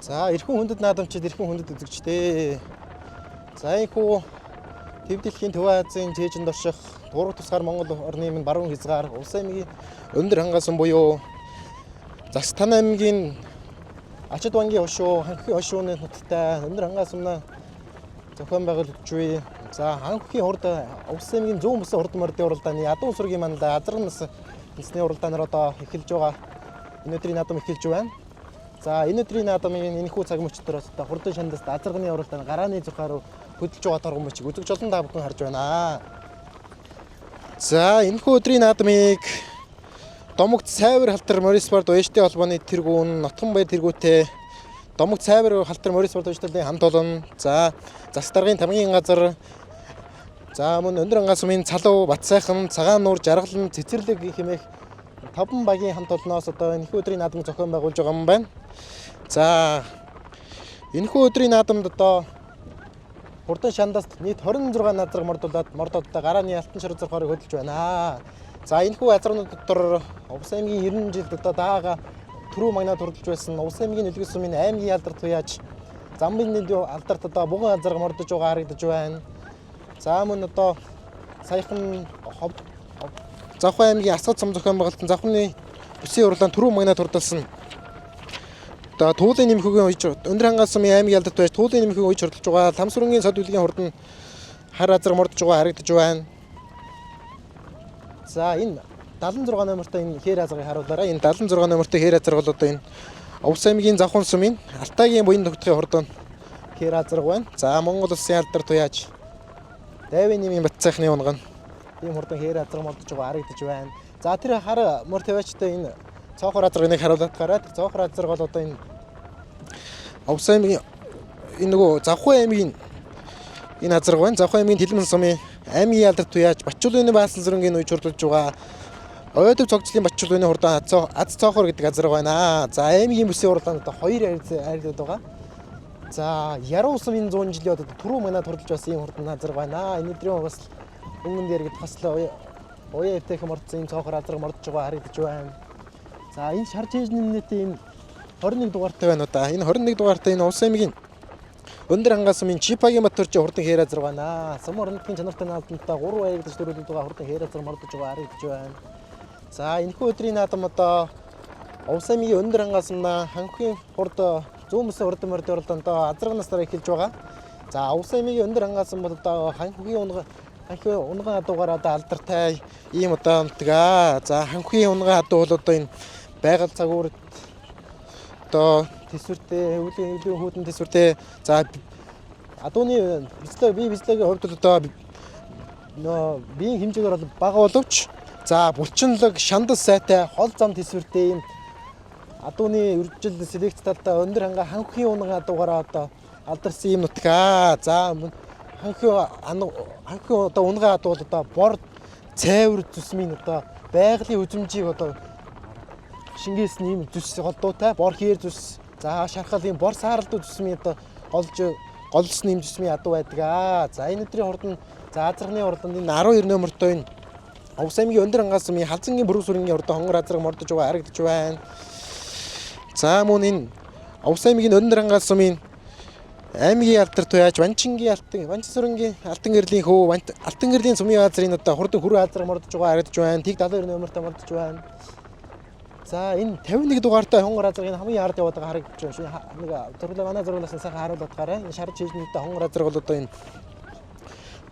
За эрхэм хүндэт наадамчид, эрхэм хүндэт үзэгчдээ. За энэхүү Төв дэлхийн Төв Азийн цээжинд орших тураг тусгаар Монгол орны минь баруун хязгаар Улс аймгийн өндөр хангасан буюу Засатан аймгийн Ачид вангийн хошуу, Ханхи хошууны нутагтай өндөр хангаас өмнө зохион байгуулагдж буй. За Ханхи хурд Улс аймгийн зүүн бүсийн хурд мордын уралдааны ядуу сүргийн мандаа азарган нас насны уралдаанаар одоо эхэлж байгаа. Энэ өдрийн наадам эхэлж байна. За энэ өдрийн наадмын энэхүү цаг мөч дотор одоо хурдан шандас азарганы уралдаан гарааны зурхаар хөдөлж байгаа торгон мөчийг үзэгч олон та бүхэн харж байна. За энэхүү өдрийн наадмыг Домогт Сайвар халтар Морисборд уяжтай холбооны тэргүүн Нотхон баяр тэргүүтэй Домогт Сайвар халтар Морисборд уяжталын хамт олон, за зас даргын тамгийн газар, за мөн өндөр ангаас сумын Цалуу, Батсайхан, Цагаан нуур, Жаргалан, Цэцэрлэг хэмээх таван багийн хамт олноос одоо энэхүү өдрийн наадмыг зохион байгуулж байгаа юм байна. За энэхүү өдрийн наадамд одоо хурдан шандаст нийт 26 наазраг мордуулаад мордоод одоо гарааны алтан шар зорхорыг хөдөлж байна. За энэхүү азарнууд дотор Увс аймгийн 90 жилд одоо даага түрүү магнаа турдалж байсан Увс аймгийн Нөлгөс сумын аймгийн алдарт туяач Замбын нэнд алдарт одоо буган азарга мордож байгаа харагдаж байна. За мөн одоо саяхан Завхан аймгийн Асгад сум зохион байгуулалтын Завхны бүсийн урлаан түрүү магнаа турдалсан. Одоо Туулын нэмхүүгийн уйж өндөр хангаас сумын аймгийн алдарт байж Туулын нэмхүүгийн уйж хурдалж байгаа. Ламсүрэнгийн сод үлгийн хурдан хар азарга мордож байгаа харагдаж байна. За энэ 76 номертой энэ хээр азаргыг харуулаарай. Энэ 76 номертой хээр азарга бол одоо энэ Увс аймгийн Завхан сумын Алтайгийн буян тогтхын хурдан хээр азарга байна. За Монгол улсын алдар туяач Дайвын нэмийн Батцайхны унган ийм хурдан хээр азарга мордож байгаа харагдаж байна. За тэр хар мор тавиачтай энэ цоохор азаргыг харуулад гараад цоохор азарга бол одоо энэ Увс аймгийн энэ нөгөө Завхан аймгийн энэ азарга байна. Завхан аймгийн Тэлмэн сумын аймгийн алдар туяач Батчуулын баасан зүрэнгийн үе хурдулж байгаа. Ойдов цогцлын Батчуулын хурдан аз цоохор гэдэг азарга байна. За аймгийн бүсийн уралдаанд одоо хоёр арилууд байгаа. За Яруу сумын 100 жилийн одоо түрүү манад хурдалж байсан ийм хурдан азарга байна. Энэ өдрийн бас өнгөн дээр гэдэг бас л уяа эвтэйхэн мордсон ийм цоохор азарга мордож байгаа харагдаж байна. За энэ шар чэйжний нийтийн энэ 21 дугаартай байна уу да. Энэ 21 дугаартай энэ Улс аймгийн өндөр хангаас сумын Чипагийн Батөрч хурдан хээр азарга байна. Сум орнотгийн чанартай наадамтай 3 аягдаж дөрөвдөд байгаа хурдан хээр азарга мордож байгаа харагдаж байна. За энэхүү өдрийн наадам одоо Увс аймгийн өндөр хангаас сумна Ханхын хурд зүүн бүсийн хурдан мордын уралдаанд одоо азарга наснаар эхэлж байгаа. За Увс аймгийн өндөр хангаас сум бол одоо Ханхын унга Ханхын унган адуугаар одоо алдартай ийм одоо нутгаа. За Ханхын унган адуу бол одоо энэ байгаль цагуурт одоо төсвөртэй өвлийн өвлийн хүүтэн төсвөртэй. За адууны бислэг бие бислэгийн хувьд бол одоо нөө биеийн хэмжээгээр бол бага боловч за булчинлаг шандас сайтай хол зам төсвөртэй ийм адууны үржил селекц талдаа өндөр ханга ханхын унган адуугаараа одоо алдарсан ийм нутгаа. За ханхын ханхын одоо унган адуу бол одоо бор цайвар зүсмийн одоо байгалийн үзмжийг одоо шингээсэн ийм зүс голдуутай бор хээр зүс, за шархал ийм бор сааралдуу зүсмийн одоо голж голсон ийм зүсмийн адуу байдаг аа. За энэ өдрийн хурд нь за азарганы уралдаанд энэ 12 номертой энэ Увс аймгийн өндөр хангаас сумын Халзангийн бүрэг сүрэнгийн хурдан хонгор азарга мордож байгаа харагдаж байна. За мөн энэ Увс аймгийн өндөр хангаас сумын аймгийн алдар туяач Ванчингийн алтан Ванчсүрэнгийн алтан гэрлийн хөө алтан гэрлийн сумын газрын одоо хурдан хөрөө азарга мордож байгаа харагдаж байна. Тиг 72 номертой мордож байна. За энэ 51 дугаартай хонгор азаргын хамгийн ард яваад байгаа харагдаж байна. Нэг зурлаа манай зурлаас сайхан харуулад гараа. Энэ шар чийжнүүдтэй хонгор азарга бол одоо энэ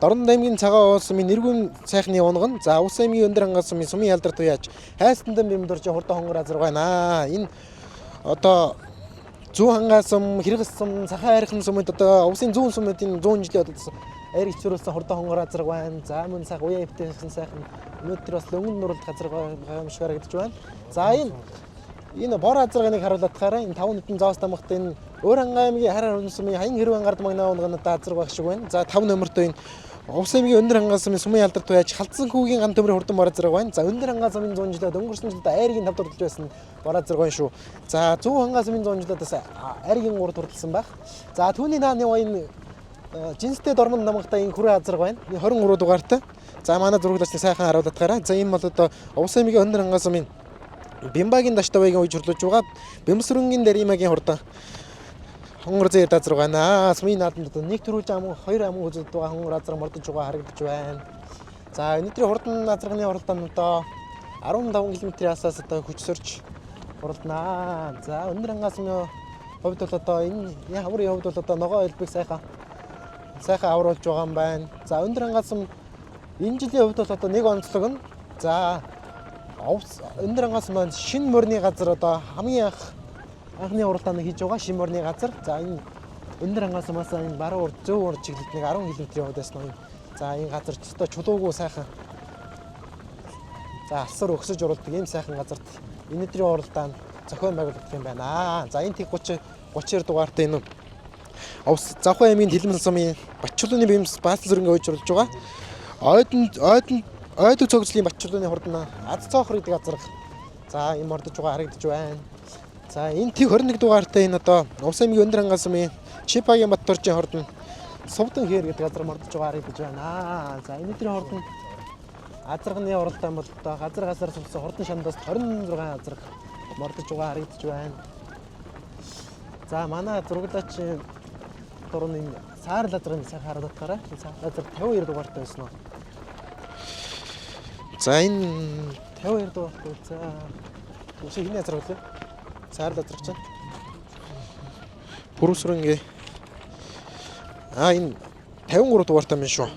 Дорнод аймгийн Цагаан уул сумын Нэргүн сайхны унган. За Увс аймгийн өндөр хангаас сумын сумын ялдар туяач хайстандан бимдурж хурдан хонгор азарга байна. Энэ одоо зүүн хангаас сум, хэргэс сум, сахаа хайрхан сумд одоо Увсын зүүн сумын 100 жилийн одоо аяр хичрүүлсэн хурдан хонгор азарга байна. За мөн сайхан уяа эвтэйхэн сайхан өнөөдөр бас өнгөн нурлах азарга байгаа юм шиг харагдаж байна. За энэ бор азарганыг харуулад хараа энэ 5 нүдэн зоос тамгат энэ Өөр хангай аймгийн хар харин сумын хаян хэрвэн гард магнаа унган одоо азарга байх шиг байна. За 5 номертой энэ Увс аймгийн өндөр хангаас сумын сумын алдар туяач халдсан хүүгийн ган төмрийн хурдан бор азарга байна. За өндөр хангаас сумын 100 жилээд өнгөрсөн жилд айргийн 5 дурдалж байсан бор азарга байна шүү. За зүүн хангаас сумын 100 жилээд бас айргийн 3 дурдалсан байх. За түүний нааны энэ жинстэй дормон намгатай энэ хүрээ азарга байна. Энэ 23 дугаартай. За манай зураглагчны сайхан харуулад гараа. За энэ бол одоо Увс аймгийн өндөр хангаас сумын Бимбагийн Даштавагийн үе хурлаж байгаа Бимсрэнгийн Даримагийн хурдан Хонгор зээр газар байна. Сумын наадамд одоо нэг төрүүлж аман хоёр аман үзэлд байгаа хонгор газар мордож байгаа харагдаж байна. За өнөөдрийн хурдан азарганы уралдаанд одоо 15 км асаас одоо хүч сөрж уралданаа. За өндөр ангаас нь хувьд бол одоо энэ хаврын хувьд бол одоо ногоо элбэг сайхан сайхан авруулж байгаа юм байна. За өндөр ангаас нь энэ жилийн хувьд бол одоо нэг онцлог нь за өндөр ангаас маань шинэ морины газар одоо хамгийн анхны уралдааныг хийж байгаа шинэ морины газар. За энэ өндөр ангаас маас энэ баруун урд зүүн урд чиглэлд нэг 10 км-ийн хувьдаас нь за энэ газар өстой чулуугүй сайхан за алсаар өгсөж уралдаг ийм сайхан газарт энэ өдрийн уралдаан зохион байгуулагдах юм байна. За энэ тэг 30 32 дугаартай энэ Овс Завхан аймгийн Тэлмэн сумын Батчулууны бимс Баасан сүрэнгээ уйж уралж байгаа. Ойдон ойдон ойд цогцлын Батчулууны хурдан аз цоохор гэдэг газар за энэ мордож байгаа харагдаж байна. За энэ тэг 21 дугаартай энэ одоо Увс аймгийн өндөр хангай сумын Чипагийн Баттуржийн хурдан Сувдан хээр гэдэг газар мордож байгаа харагдаж байна. За энэ өдрийн хурдан азарганы уралдаан бол одоо газар газар сувсан хурдан шандаас 26 азарга мордож байгаа харагдаж байна. За манай зураглаач дурын энэ саарл азарганы сайн хараад татгаарай. Саарл азар 52 дугаартай байсан уу? За энэ 52 дугаартай. За чи хиний азар вэ? Саарл азарга чинь. Бүрүүсрэнгээ. А энэ 53 дугаартай юм шүү.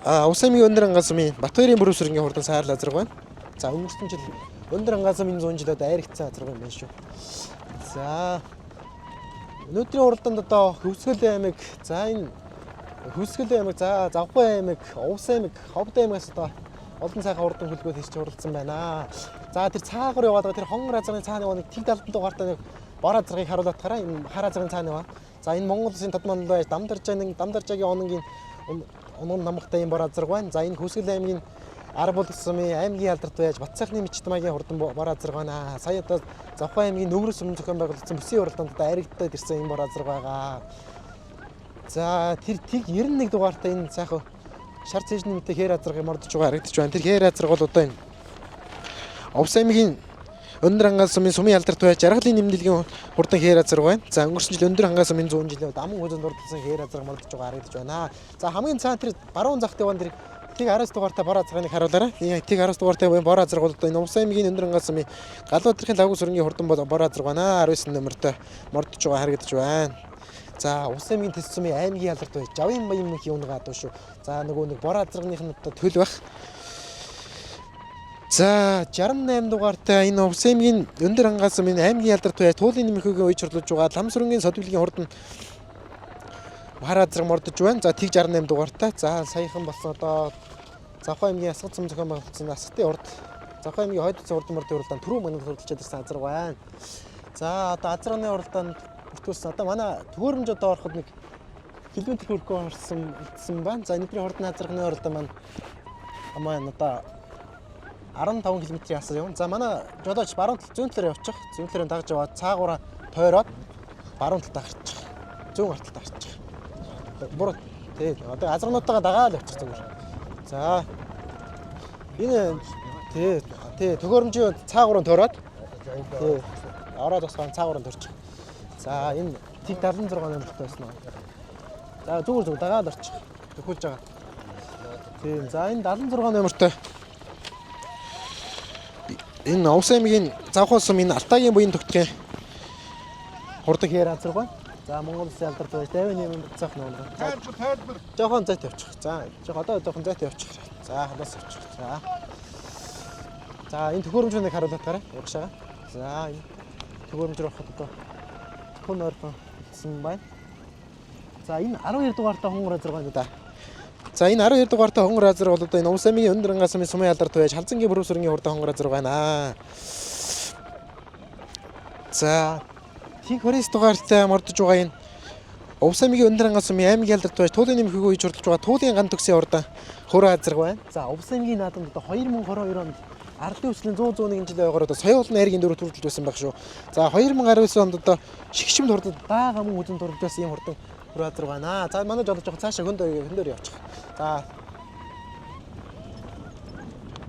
А Увс аймгийн өндөр ангаас сумын Батбаярын бүрүүсрэнгийн хурдан саарл азарга байна. За өнгөрсөн жил өндөр ангаас сумын 100 жил одоо айрагдсан азарга юм байна шүү. За өнөөдрийн уралдаанд одоо Хөвсгөл аймаг, за энэ Хөвсгөл аймаг, за Завхан аймаг, Увс аймаг, Ховд аймагаас одоо олон сайхан хурдан хөлгөө тийч уралдсан байна. За тэр цаагуур яваад байгаа тэр хонгор азарганы цаана яваа нэг тэг 70 дугаартай нэг бор азаргыг харуулаад гараа энэ хар азарганы цаана яваа. За энэ Монгол улсын тод мандал байж Дамдаржааны Дамдаржаагийн ононгийн онон намгатай юм бор азарга байна. За энэ Хөвсгөл аймгийн Арбул сумын аймгийн алдарт байж Батсайхны мичтмагийн хурдан бор азарга байна. Сая одоо Завхан аймгийн Нөмрөс сум зохион байгуулагдсан бүсийн уралдаанд одоо айрагдаад ирсэн юм бор азарга байгаа. За тэр тэг 91 дугаартай энэ сайхан шар цээжний мэтэй хээр азаргыг мордож байгаа харагдаж байна. Тэр хээр азарга бол одоо энэ Увс аймгийн өндөр хангай сумын сумын алдарт байж жаргалын нэмнэлгийн хурдан хээр азарга байна. За өнгөрсөн жил өндөр хангай сумын 100 жилийн аман хүзэнд дурдсан хээр азарга мордож байгаа харагдаж байна. За хамгийн цаана тэр баруун захт яван тэр тэг 19 дугаартай бор азаргыг харуулаарай. Тэг 19 дугаартай бор азарга бол одоо энэ Увс аймгийн өндөр хангай сумын Галбадрахын лагуу сүрэнгийн хурдан бор азарга байна. 19 номертой мордож байгаа харагдаж байна. За Увс аймгийн тэс сумын аймгийн алдарт байж Жавын баян мөнхийн унгаа дуу шүү. За нөгөө нэг бор азарганых нь одоо төл байх. За 68 дугаартай энэ Увс аймгийн өндөр хангай сумын аймгийн алдарт байж туулын нэмэрхүүгийн үеч хурлаж байгаа лам сүрэнгийн содвилгийн хурдан хар азарга мордож байна. За тэг 68 дугаартай. За саяхан болсон одоо Завхан аймгийн Асгат сум зохион байгуулсан Асгатын урд Завхан аймгийн хойд цэцэн хурдан мордын уралдаанд түрүү манад хүрэлцээд ирсэн азарга байна. За одоо азарганы уралдаанд бүртгүүлсэн. Одоо манай төхөөрөмж одоо ороход нэг километр хүрэхгүй орсон үлдсэн байна. За энэ өдрийн хурдан азарганы уралдаан маань маань одоо 15 км-ийн асар юм. За манай жолооч баруун тал зүүн талаар явчих. Зүүн талаар дагж яваад цаагаараа тойроод баруун талд гарчих. Зүүн гар талд гарчих. Буруу. Тий. Одоо азаргануудтайгаа дагаад явчих зүгээр. За энэ тий тий төхөөрөмжийн цаагаараа тойроод тий ороод босгоон цаагаараа төрчих. За энэ тэг 76 номертой байсан уу? За зүгээр зүгээр дагаад орчих. Төхүүлж байгаа. Тийм. За энэ 76 номертой энэ Увс аймгийн Завхан сум энэ Алтайгийн буян тогтгийн хурдан хээр азарга байна. За Монгол улсын алдарт байж 58 буцаах нөө. Тайлбар тайлбар. Жохон зайтай явчих. За жох одоо жохон зайтай явчих. За халаас явчих. За. За энэ төхөөрөмжийг харуулаад гараа. Урагшаага. За энэ төхөөрөмж рүү ороход одоо хүн ойрхон үлдсэн байна. За энэ 12 дугаартай хонгор азарга байна да. За энэ 12 дугаартай хонгор азарга бол одоо энэ Увс аймгийн өндөр ангаас сумын сумын алдарт байж Халзангийн бүрүү сүрэнгийн хурдан хонгор азарга байна. За тэг 29 дугаартай мордож байгаа энэ Увс аймгийн өндөр ангаас сумын аймгийн алдарт байж туулын нэмхүүг үйж хурдж байгаа туулын ган төгсийн хурдан хөрөө азарга байна. За Увс аймгийн наадамд одоо 2022 онд ардын үслийн 100 101 жилийн ойгоор одоо соёо улны айргийн дөрөв төрөлж байсан байх шүү. За 2019 онд одоо шигшмэл хурдад баа гамн үзэн турж байсан ийм хурдан хөрөө азарга байна. За манай жолооч жоохон цаашаа хөндөр явчих. За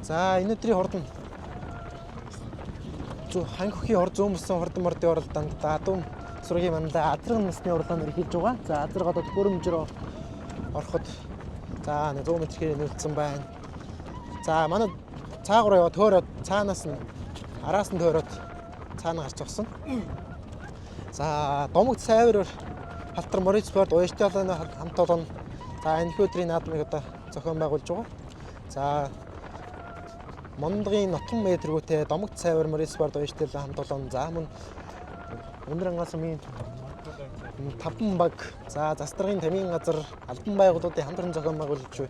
За энэ өдрийн хурдан ханхүхийн хор зүүн бүсэн хурдан мордын уралдаанд адуу сургийн манлай азарган насны уралдаан эрхэлж байгаа. За азарга одоо төхөөрөмж рүү ороход за 100 м хэрэг нөлдсөн байна. За манай цаагуур яваа төөрөөд цаанаас нь араас нь төөрөөд цаана гарч зогсон. За домогт сайвар халтар Морис спорт уяжтай холооны хамт олон за энэ өдрийн наадмыг одоо зохион байгуулж байгаа. За Мондгийн нотон метргүүтэй домогт сайвар Морис спорт уяжтай хамт олон за мөн өндөр ангаас сумын 5 баг за застаргын тамийн газар албан байгууллагуудын хамтран зохион байгуулж буй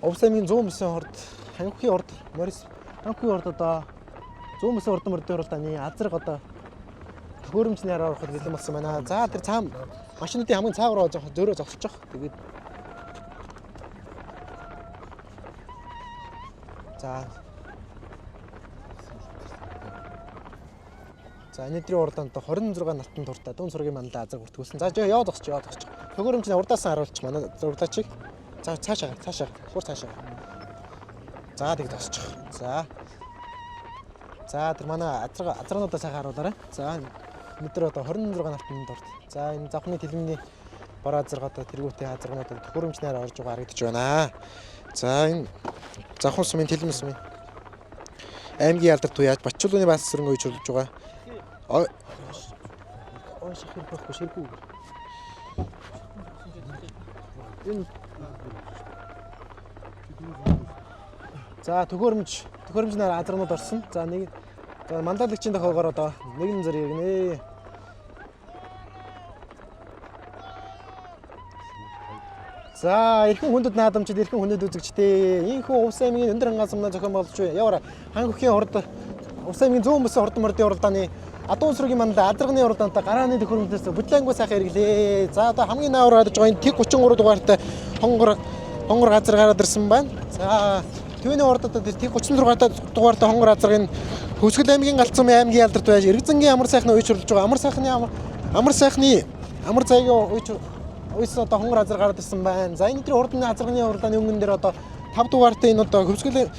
Увс аймгийн 109 хорд Ханхи орд Морис Ханхи орд одоо 109 ордон мөрдөн уралдааны азарга одоо төхөөрөмжний араар ороход бэлэн болсон байна. За тэр цаам машинуудын хамгийн цаагаараа зөөрөө зогсож байгаа. Тэгээд за энэ өдрийн уралдаанд одоо 26 налтан дуртай дуун сургийн манлай азар бүртгүүлсэн. За яваа зогсож яваа зогсож. Төхөөрөмжний урдаас нь харуулчих манай зураглаачийг. За цаашаа цаашаа хуур цаашаа. За тэг зогсчих. За. За тэр манай азарнуудаа сайхан харуулаарай. За өнөөдөр одоо 26 налтан дурт. За энэ завхны тэлмэний бор азарга одоо тэргүүтээ азарганууд төхөөрөмжнээр орж байгаа харагдаж байна. За энэ завхан сумын тэлмэн сумын аймгийн алдар туяаж Батчуулны бас сөрөнгө үйж хөрөлж байгаа. Ой шахир байхгүй ширгүй. Энэ за төхөөрөмжнээр азарнууд орсон. За нэг за мандаалагчийн тохиогоор одоо нэгэн зэрэг ирнэ. За эрхэн хүндэт наадамчид, эрхэн хүндэт үзэгчдээ. Ийхүү Увс аймгийн өндөр хангай сумнаа зохион байгуулж буй. Яваарай. Хан хөхийн хорд Увс аймгийн 109 хордон мордын уралдааны адуун сүргийн мандаа азарганы уралдаантай гарааны төхөөрөмжнөөс бүтлэнгүү сайхан эргэлээ. За одоо хамгийн наавар гарч байгаа энэ тэг 33 дугаартай хонгор газар гараад ирсэн байна. За түүний урд одоо тэг 36 дугаартай хонгор газрын Хөвсгөл аймгийн Галцсан аймгийн алдарт байж Эргэзэнгийн амар сайхны уйч хуралж байгаа. Амар сайхны амар заягийн уйч уйс одоо хонгор газар гараад ирсэн байна. За энэ өдрийн хурдан азарганы уралдааны өнгөн дээр одоо 5 дугаартай энэ одоо Хөвсгөл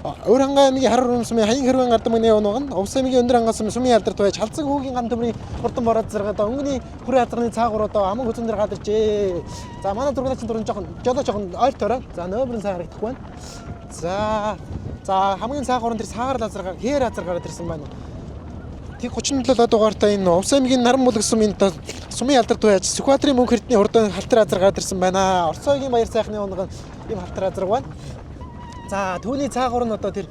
Өр хангай аймгийн хар өрн сумын хаян хэрвэн гардамгны унаг нь Увс аймгийн өндөр хангай сумын алдарт байж Халзан хүүгийн ган төмрийн хурдан бороод зэрэг одоо өнгөний хүрээ азарганы цаагуур одоо аман хөзөн дээр гараад иржээ. За манай зургаачин дуран жоохон жолоо жоохон ойр тойроо. За нөмөр нь сайн харагдахгүй байна. За хамгийн цаагуур нь тэр саар азарга хээр азар гараад ирсэн байна. Тэг 37 дугаартай энэ Увс аймгийн Наран бүлэг сумын одоо сумын алдарт байж Сүхбаатарын мөнх эрдний хурдан халтар азар гараад ирсэн байна. Орцоогийн баяр сайхны унаг ийм халтар азар байна. За түүний цаагуур нь одоо тэр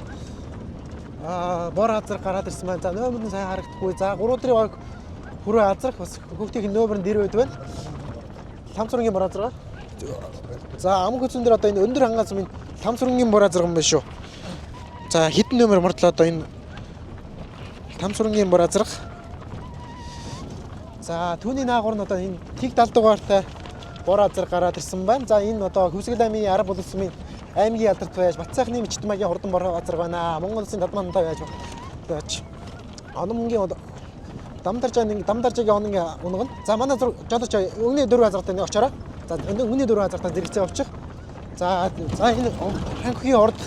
бор азар гараад ирсэн байна. За нөмөр нь сайн харагдахгүй. За 3 өдрийн баг хүрээ азрах бас хөөхтийн нөмөр нь дэр байд байна. Ламцүрэнгийн бор азар. За аман хөзөн дээр одоо энэ өндөр хангай сумын ламцүрэнгийн бор азар юм байна шүү. За хідэн нөмөр мордлоо одоо энэ ламцүрэнгийн бор азрах. За түүний наагур нь одоо энэ тэг 70 дугаартай бор азар гараад ирсэн байна. За энэ одоо Хөвсгөл аймгийн арга боловсон сумын аймгийн алдарт байж Бат сайхны мчит магийн хурдан бор азар байна. Монгол улсын дадмантай байж Ономгийн Дамдаржаагийн онгийн унаг нь. За манай жолооч өнгөний дөрөв азартай нэг очоорой. За өнгөний дөрөв азартай зэрэгцээ явчих. За энэ Ханхигийн орд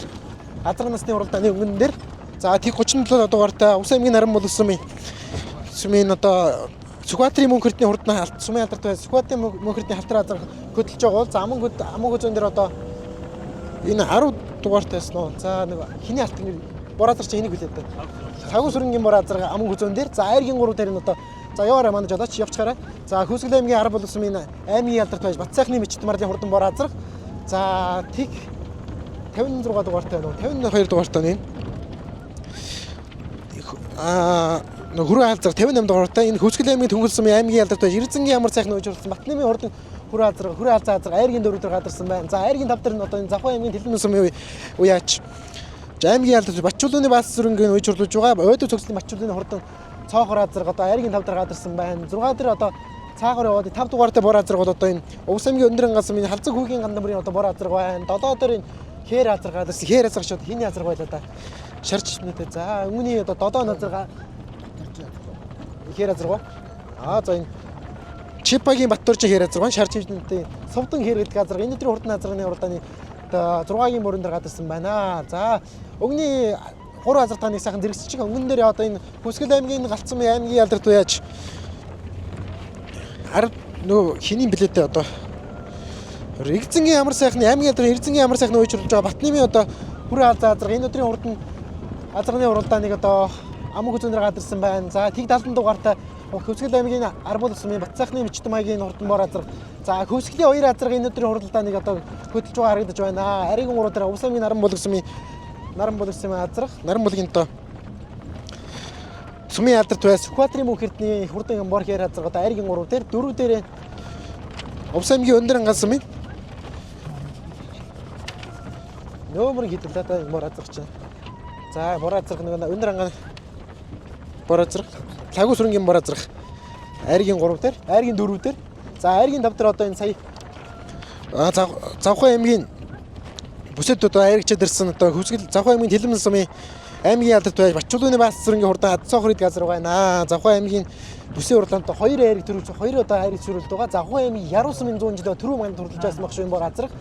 азар насны уралдааны өнгөн дээр за тэг 37 дугаартай Увс аймгийн Наран боловсон сумын одоо Сүхбаатарын мөнх эрдний хурдан сумын алдарт байж Сүхбаатарын мөнх эрдний халтар азар хөдөлж байгаа бол за аман хөзөн дээр одоо энэ 10 дугаартай байсан уу? За нэг хиний алт нэр бор азар чи энийг хүлээд байна. Цагуун сүрэнгийн бор азар аман хөзөн дээр за айргийн 3 дээр нь одоо за яваарай манай жолооч явчихаарай. За Хөвсгөл аймгийн арга боловсон сумын аймгийн алдарт байж Бат сайхны мчит марлын хурдан бор азар за тэг 56 дугаартай байна уу? 52 дугаартай байна. Нэг хөрөө хаалцар 58 дугаартай энэ Хөвсгөл аймгийн Төнгөл сумын аймгийн алдарт байж Эрзэнгийн ямар сайхны үеж хурдан Батнамын хурдан хөрөө азар хөрөө хаалцаа азар айргийн 4 дээр гадарсан байна. За айргийн 5 дээр нь одоо энэ Завхан аймгийн Тэлмэн сумын уяач аймгийн алдарт Батчуулны баас сүрэнгийн үеж хурлаж байгаа. Ойдог цогцлын Батчуулны хурдан цоохор азар одоо айргийн 5 дээр гадарсан байна. 6 дээр одоо цаагуур яваад 5 дугаартай бор азар бол одоо энэ Увс аймгийн өндөр ангаас сумын Халзан хүүгийн гандамрын одоо бор азар байна. 7 дээр энэ хээр азар гадарсан. Хээр азар шууд хиний азар байлаа да. Шарч нэтэ. За өнгөний одоо 7 азар хээр азар гоо. За энэ Чипагийн Баттууржийн хээр азар байна. Шарч хэмжээний сувдан хээр гэдэг азар. Энэ өдрийн хурдан азарны уралдааны одоо 6-гийн мөрөн дээр гадарсан байна. За өнгөний 3 азар тааныг сайхан зэрэгсчих. Өнгөн дээр одоо энэ Хөвсгөл аймгийн Галцсан аймгийн алдарт уяаж 10 нөгөө хиний билетээ одоо Эрдзэнгийн амар сайхны аймгийн алдрын Эрдзэнгийн амар сайхны үйлчилж байгаа Батнамын одоо хүрээ алзаа азарга энэ өдрийн урд нь азарганы уралдааныг одоо амаг хүзүүнээр гадарсан байна. За тэг 70 дугаартай Хөвсгөл аймгийн Арбул сумын Батсайхны мчтэн маягийн хурдан бор азарга. За Хөвсгөлийн хоёр азарга энэ өдрийн уралдааныг одоо хөдөлж байгаа харагдаж байна. Арийн гурав дээр Увс аймгийн Наран булаг сумын Наран булаг сумын азарга, Наран булгийн одоо сумын алдарт бай Сүхбаатарын мөнх эрдний хурдан бор хээр азарга одоо арийн гурав дээр дөрөв дээр Увс аймгийн өндөр анган сумын нөмөр хэдэл та бор азарга чинь. За бор азарга нэг өндөр анган бор азарга, лагуу сүрэнгийн бор азарга айргийн 3 дээр, айргийн 4 дээр. За айргийн 5 дээр одоо энэ сая Завхан аймгийн бүсэд одоо айрагчид ирсэн одоо Хөвсгөл Завхан аймгийн Тэлэмэн сумын аймгийн алдарт байж Бачуулын баас сүрэнгийн хурдан Адсоохор ид газар байна. Завхан аймгийн бүсийн уралдаанд хоёр айраг төрүүлж хоёр одоо айраг төрүүлж байгаа. Завхан аймгийн Яруу сумын 100 жил түрүү манд төрүүлж байсан баг шүү энэ бор азарга.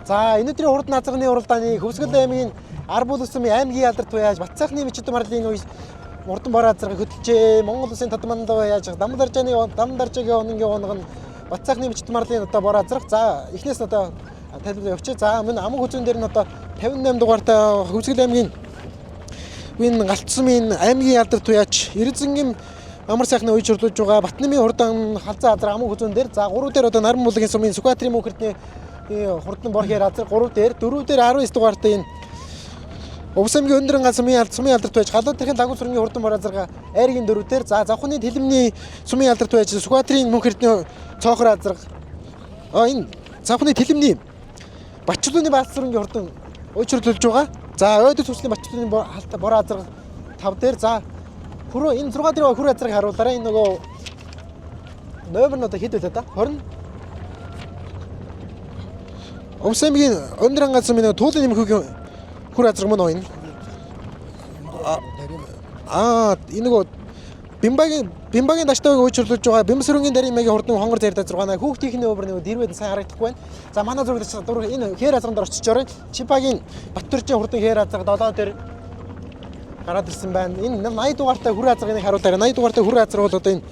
За энэ өдрийн хурдан азарганы уралдааны Хөвсгөл аймгийн Арбул сумын аймгийн алдарт байж Батцайхны мчид марлын үе мурдан бор азарга хөдөлжээ. Монгол улсын Тадмандаа яаж Дамдаржааны Дамдаржагийн ононгийн унаг нь Батцайхны мчид марлын одоо бор азарга. За эхнээс нь одоо тайлбар явчих. За мөн аман хүзүүн дээр нь одоо 58 дугаартай Хөвсгөл аймгийн энэ Галт сумын аймгийн алдарт туяач Эрзэнгийн амар сайхны үе чөрлөж байгаа Батнамын хурдан халзан азар аман хүзүүн дээр. За 3 дээр одоо Наран булгийн сумын Сүхбаатарын мөнх эрдний хурдан бор хээр азар 3 дээр 4 дээр 19 дугаартай энэ Увс аймгийн өндөр анган сумын алдарт байж Галуу тэрхэн лагуу сүрэнгийн хурдан бор азарга айргийн 4 дээр. За Завхны тэлэмний сумын алдарт байж Сүхбаатарын мөнх эрдний цоохор азарга. Энэ Завхны тэлэмний Бачлууны баас сүрэнгийн хурдан уйчрлуулж байгаа. За ойдол төслийн Бачлууны бор азарга 5 дээр. За хөрөө энэ 6 дээр хөрөө азаргыг харуулаарай. Энэ нөгөө номер нь одоо хэд байлаа да? 20. Увс аймгийн өндөр анган сумын туулын нэмхүүгийн хөр азарга мөн энэ. Энэ нөгөө Бимбагийн даштай үйлчилж байгаа Бимсрэнгийн дарийн маягийн хурдан хонгор зэрэг азарга байна. Хүүхдийн өвөр нэг дэрвэд сайн харагдахгүй байна. За манай зураг дээр энэ хээр азарган дээр очиж орой. Чипагийн Баттүржийн хурдан хээр азарга 7 дээр гараад ирсэн байна. Энэ 80 дугаартай хөр азаргыг харуулаарай. 80 дугаартай хөр азарга бол одоо энэ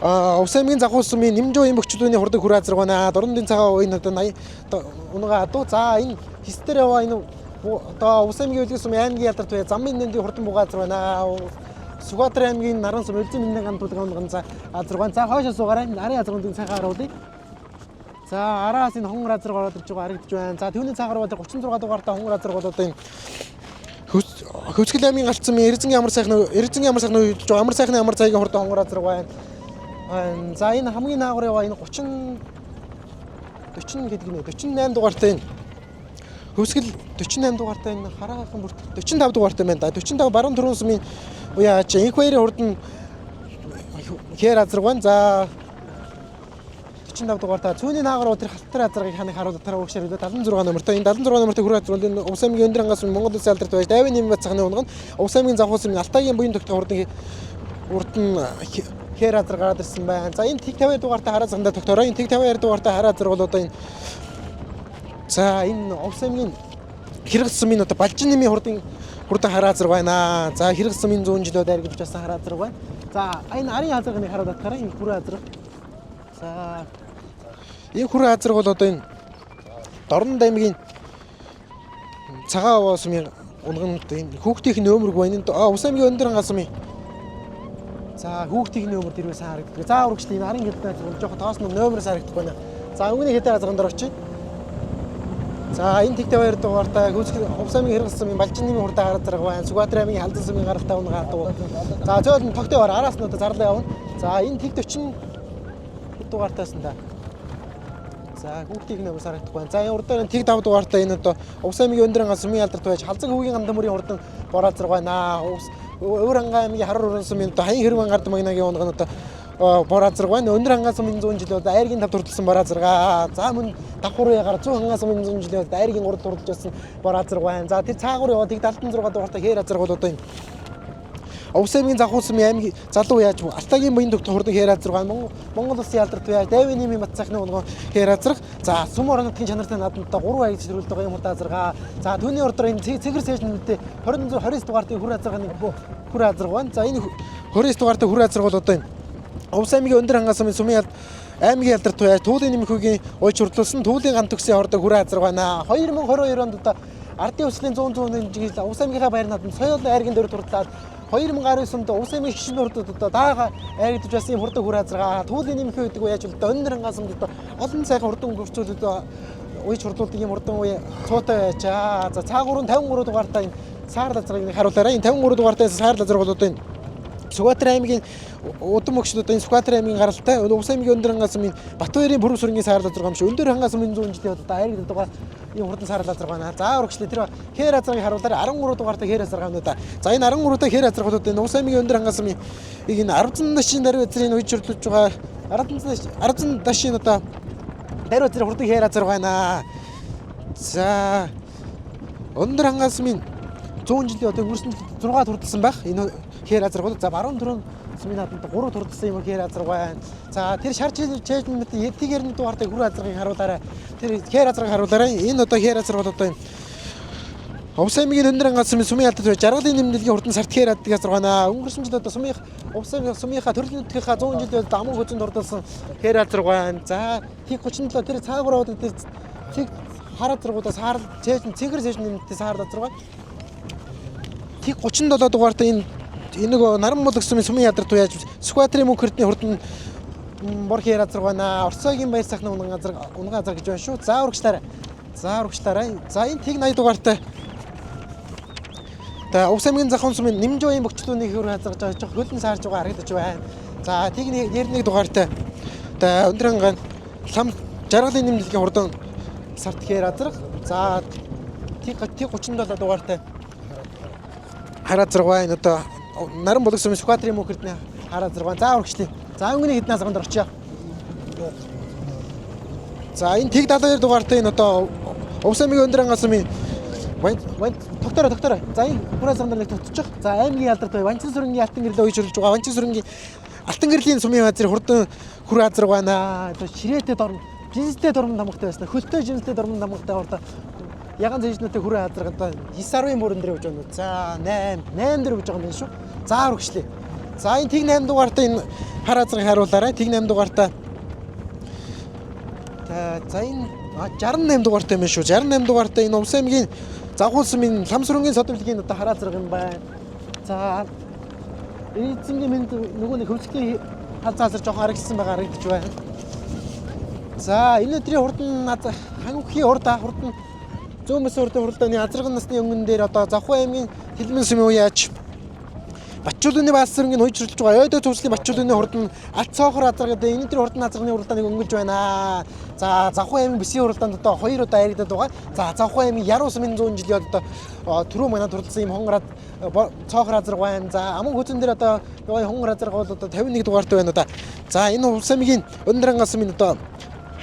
Увс аймгийн Завхуу сумын Нэмжөө им бөхчлөөний хурдан хөр азарга байна. Дорнодын цагаан уян одоо 80 унгаа адуу. За энэ хистэр яваа энэ одоо Увс аймгийн Үлгэр сумын аймгийн алдарт бай Замын нэмдийн хурдан бугаа азарга байна. Сүхбаатар аймгийн Наран сум Үлзий мэндийн ган тулгын унган за азарга байна. За хойшоо суугаарай. Арын азаргын сайхан харуулъя. За араас энэ хонгор азарга ороод ирж байгаа харагдаж байна. За түүний цаагаар бол 36 дугаартай хонгор азарга бол одоо энэ Хөвсгөл аймгийн Галт сумын Эрзэнгийн амар сайхны үеж байгаа амар сайхны амар цайгийн хурдан хонгор азарга байна. За энэ хамгийн наагур яваа энэ 30 40 гэдэг нэ 48 дугаартай энэ Хөвсгөл 48 дугаартай энэ хараахан бүрт 45 дугаартай байна да. 45 баруун түрүүн сумын уяач инх баярын хурдан хээр азарга байна. За 45 дугаартай цүүний наагур тэр халтар азаргыг ханыг харуулдаг тараа өгшөр 76 номертой энэ 76 номертой хөрөө азарга энэ Увс аймгийн өндөр ангаас Монгол улсын алдарт байж Давийн нэмийн бацханы унган Увс аймгийн Завхуу сумын Алтайгийн буян тогтох хурдан хээр азарга гараад ирсэн байна. За энэ тэг 52 дугаартай хараа зангандаа тогтоорой. Энэ тэг 52 дугаартай хараа азарга бол одоо энэ за энэ Увс аймгийн Хэрэг сумын одоо Балжин нэмийн хурдан хараа азарга байна. За Хэрэг сумын 100 жилөө дайргаж байсан хараа азарга байна. За энэ арын азаргыг харуулдаг тараа энэ хүрээ азарга. За энэ хүрээ азарга бол одоо энэ Дорнод аймгийн Цагаан овоо сумын унган энэ хүүхдийн нөмөрг байна. Энэ Увс аймгийн өндөр анган сумын за хүүхдийн нөмөр дэрвээ сайн харагддаг. За урагшлын энэ арын хэлбэр азарга жоохон тоос нөмөрөөс харагдахгүй байна. За өнгөний хэдэн азарган дээр очие. За энэ тэг 52 дугаартай Увс аймгийн Хэрэг сумын Балжин нэмийн хурдан хараа азарга байна. Сүхбаатар аймгийн Халзан сумын гаралтай унгаа адуу. За зөөл нь тогтоо яваар араас нь одоо зарлаа явна. За энэ тэг 40 дугаартайсан да. За хүүхдийн нөмөр харагдахгүй байна. За энэ урдаар тэг 5 дугаартай энэ одоо Увс аймгийн өндөр анган сумын алдарт байж Халзан хүүгийн гандан мөрийн хурдан бор азарга байна. Өвөр ангаан аймгийн Харуур өрөн сумын одоо Хаян хэрвэн гард магнагийн унган одоо бор азарга байна. Өндөр ангаан сумын 100 жилийн одоо айргийн 5 турталсан бор азарга. За мөн давхар ягаар 100 ангаан сумын 100 жилийн одоо айргийн 3 турталж байсан бор азарга байна. За тэр цаагуур яваа тэг 76 дугаартай хээр азарга бол одоо энэ Увс аймгийн Завхуу сумын аймгийн залуу яаж Алтайгийн буян тогтох хурдан хээр азарга байна. Монгол улсын алдарт яаж Давийн нэмийн бат сайхны унган хээр азарга. За сүм орон нутгийн чанартай наадмад 3 аяг чирүүлдэг байгаа юм хурдан азарга. За түүний урдаар энэ цэгэр сэж нэмэлтээ 29 дугаартай хүр азарганы хүр азарга байна. За энэ 29 дугаартай хүр азарга бол одоо энэ Увс аймгийн өндөр хангай сумын сумын аймгийн алдар туяа Туулын нэмэхүүгийн уйж хурлуулсан Туулын ган төгсийн хордог хүрээ азарга байна. 2022 онд одоо ардын хувьслын 100 жил Увс аймгийнхаа баяр наадам соёл айргийн дөрөв турдлаад 2019 онд Увс аймгийн шишин хурдад одоо даага айрагдаж байсан юм хурдан хүрээ азарга. Туулын нэмэхүү гэдэг яаж бол одоо өндөр хангай сумд одоо олон сайхан хурдан өнгөрцүүлүүд уйж хурлуулдаг юм хурдан уя цуутай байжаа. За цаагуур нь 53 дугаартай энэ саар лазарыг харуулаарай. Энэ 53 дугаартай саар лазар бол одоо энэ Сүхбаатар аймгийн удам өгчлүүд энэ Сүхбаатар аймгийн гаралтай Увс аймгийн өндөр хангай сумын Батбаярын бүрэн сүрэнгийн саар лазар юм шиг өндөр хангай сумын 100 жилийн одоо айрагддаг байгаа ийм хурдан саар лазар байна. За өргөжлөө тэр хэр азаргыг харуулаарай. 13 дугаартай хэр азарга юм да. За энэ 13 дугаартай хэр азаргууд энэ Увс аймгийн өндөр хангай сумын энэ 10 дашийн даруй газрын үеж хөрлөж байгаа 10 дашийн одоо даруй газрын хурдан хэр азарга байна. За өндөр хангай сумын 100 жилийн одоо өнгөрсөн жилд 6 турдсан байх. Энэ хэр азарга бол за баруун түрүүн сумын наадамд 3 турдсан юм хэр азарга байна. За тэр шар чэйжмэд тэгэр нь дугаартай хүр азаргыг харуулаарай. Тэр хэр азаргыг харуулаарай. Энэ одоо хэр азарга бол одоо юм Увс аймгийн өндөр хангай сумын сумын алдад байж жаргалын нэмнэлгийн хурдан сарт хэр аддаг азарга байна. Өнгөрсөн жил одоо сумын Увс аймгийн сумынхаа төрлийн нутгийнхаа 100 жилийн одоо аман хөзөнд ордолсон хэр азарга байна. За тийг 37 тэр цаагуур одоо тэр цэг хар азаргуудаа саар чэйжин цэгэр чэйжин нэмэлттэй саар азарга. Тийг 37 дугаартай энэ нөгөө наран мул гэсэн сумын ядар туяаж Сүхбаатарын мөнх эрдний хурдан бор хэр азарга байна. Орцоогийн баяр сайхны унган азарга унган азарга гэж байна шүү. За урагшлаарай. За урагшлаарай. За энэ тийг 80 дугаартай За Увс аймгийн захын сумын Нэмжөөгийн богчлууны хөр хазарж байгаа жоох хөлн саарж байгаа харагдаж байна. За тийг 91 дугаартай за өндөр хангай лам жаргалын нэмэлтийн хурдан сарт хэр азарга. За тийг 37 дугаартай хараа зураг байна. Одоо наран булаг сумын Сүхбаатарын мөнх эрдэнэ хараа зураг байна. За урагшлая. За өнгөний хэдэн азарганд орчие. За энэ тэг 72 дугаартай энэ одоо Увс аймгийн өндөр хангай сумын тогтоорой тогтоорой. За энэ хүрээ азарган дээр нэг тогтчих. За аймгийн алдарт бай. Ванчин сүрэнгийн алтан гэрлээ уйж хөрөлж байгаа. Ванчин сүрэнгийн алтан гэрлийн сумын газрын хурдан хүрээ азарга байна. Одоо ширээтэй дорн, жинстэй дормон тамгатай байсан. Хөлтэй жинстэй дормон тамгатай ордоо яган зэжнүүтэй хүрээ азарга одоо 9.10 мөрөн дээр явж байна. За 8 8 дээр явж байгаа юм байна шүү. За үргэлжлэе. За энэ тэг 8 дугаартай энэ хар азаргыг харуулаарай. Тэг 8 дугаартай. За энэ 68 дугаартай юм шүү. 68 дугаартай энэ Увс аймгийн Завхуул сумын лам сүрэнгийн содвлгийн одоо хараа зэрэг юм байна. За эзэнгийн мэнд нөгөө нэг хөвлөхийн хал заасар жоохон харагдсан байгаа харагдаж байна. За энэ өдрийн хурдан хангүхийн урд хурдан зүүн бүс урдын хуралдааны азарган насны өнгөн дээр одоо Завхуул аймгийн Тэлмэн сумын уяач Батчуулны баас сүрэнгийн хуйж хөрлөж байгаа ойдоо төвслийн Батчуулны хурдан алт цоохор азар гэдэг энэ өдрийн хурдан азарганы хуралдааныг өнгөлж байна. За Завхуул аймгийн бүсийн хуралдаанд одоо 2 удаа яригдаад байгаа. За Завхуул аймгийн Яруу сумын 100 жилийн одоо түрүү манай турлсан юм хонгор цоохор азарга байна. За аман хөзөн дээр одоо хонгор азарга бол одоо 51 дугаартай байна одоо. За энэ Увс аймгийн өндөр хангай сумын одоо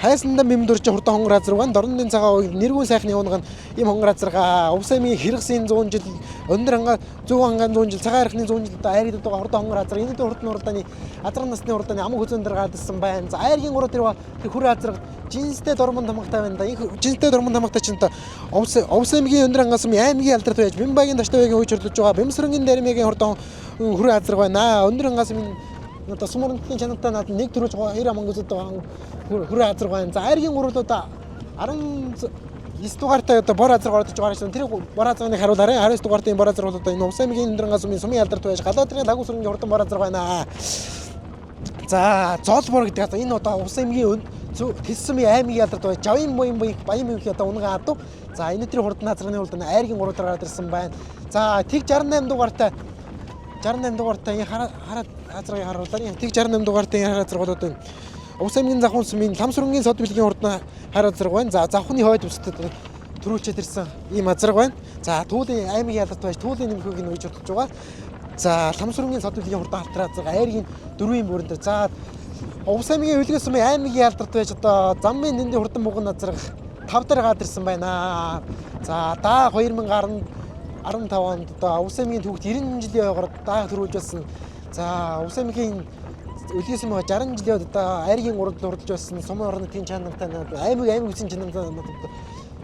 хайсандаа мэмдөрч хурдан хонгор азарга байна. Дорнодын цагаан ууг нэргүүн сайхны унган ийм хонгор азарга. Увс аймгийн хэрэгсийн 100 жил өндөр хангай зүүн хангай 100 жил цагаан архины 100 жил одоо айрагдаад байгаа хурдан хонгор азарга. Энэ өдөр хурдан хуралдааны азарган насны хуралдааны аман хөзөн дээр гарсан байна. За айргийн 3 тэр хүр азарга жинстэй дормон тамгатай байна да. Энэ жинстэй дормон тамгатай чинь одоо Увс аймгийн өндөр хангай сумын аймгийн алдар туяаж Бямбагийн Даштай-гийн хүйж хөрлөж байгаа. Бямсрынгийн дармигийн хурдан хүр азарга байна. Өндөр хангай сумын одоо сум урантын чанартай над нэг төрөж хоёр аман гүзэд байгаа хүрээ азарга байна. За айргийн гурлуудаа 19 дугаартай одоо бор азарга ордож байгаа шин. Тэр бор азарганы харуулаарай. 19 дугаартай бор азарга бол одоо энэ Увс аймгийн өндөр хангай сумын сумын алдар туяаж Галаадрын лагуу сүрэнгийн хурдан бор азарга байна. За зоол бор гэдэг одоо энэ одоо Увс аймгийн Тэс сумын аймгийн алдар туяаж Жавын буян буян баян мөнхийн одоо унган адуу. За энэ өдрийн хурдан азарганы хурдан айргийн гурлаар гараад ирсэн байна. За тэг 68 дугаартай 68 дугаартай энэ хараа азаргыг харуулаар энэ тэг 68 дугаартай энэ хараа азарга бол одоо Увс аймгийн завхуун сумын лам сүрэнгийн сод бэлгийн хурдан хар азарга байна. За завхны хойд бүсдэд төрүүлчихэд ирсэн ийм азарга байна. За Туулын аймгийн ялалт байж Туулын нэмхүүг нь үеж хурдж байгаа. За лам сүрэнгийн сод бэлгийн хурдан халтар азарга айргийн дөрвийн бүрэн дээр. За Увс аймгийн үлгэр сумын аймгийн ялдарт байж одоо замын нэндийн хурдан буган азарга 5 дээр гараад ирсэн байна. За даа 2015 онд одоо Увс аймгийн түүхт 90 жилийн ойгоор даа төрүүлж байсан. За Увс аймгийн Үлгэр сумын 60 жилийн одоо айргийн урд урдж байсан сумын орон нутгийн чанартай аймаг аймаг үсийн чанартай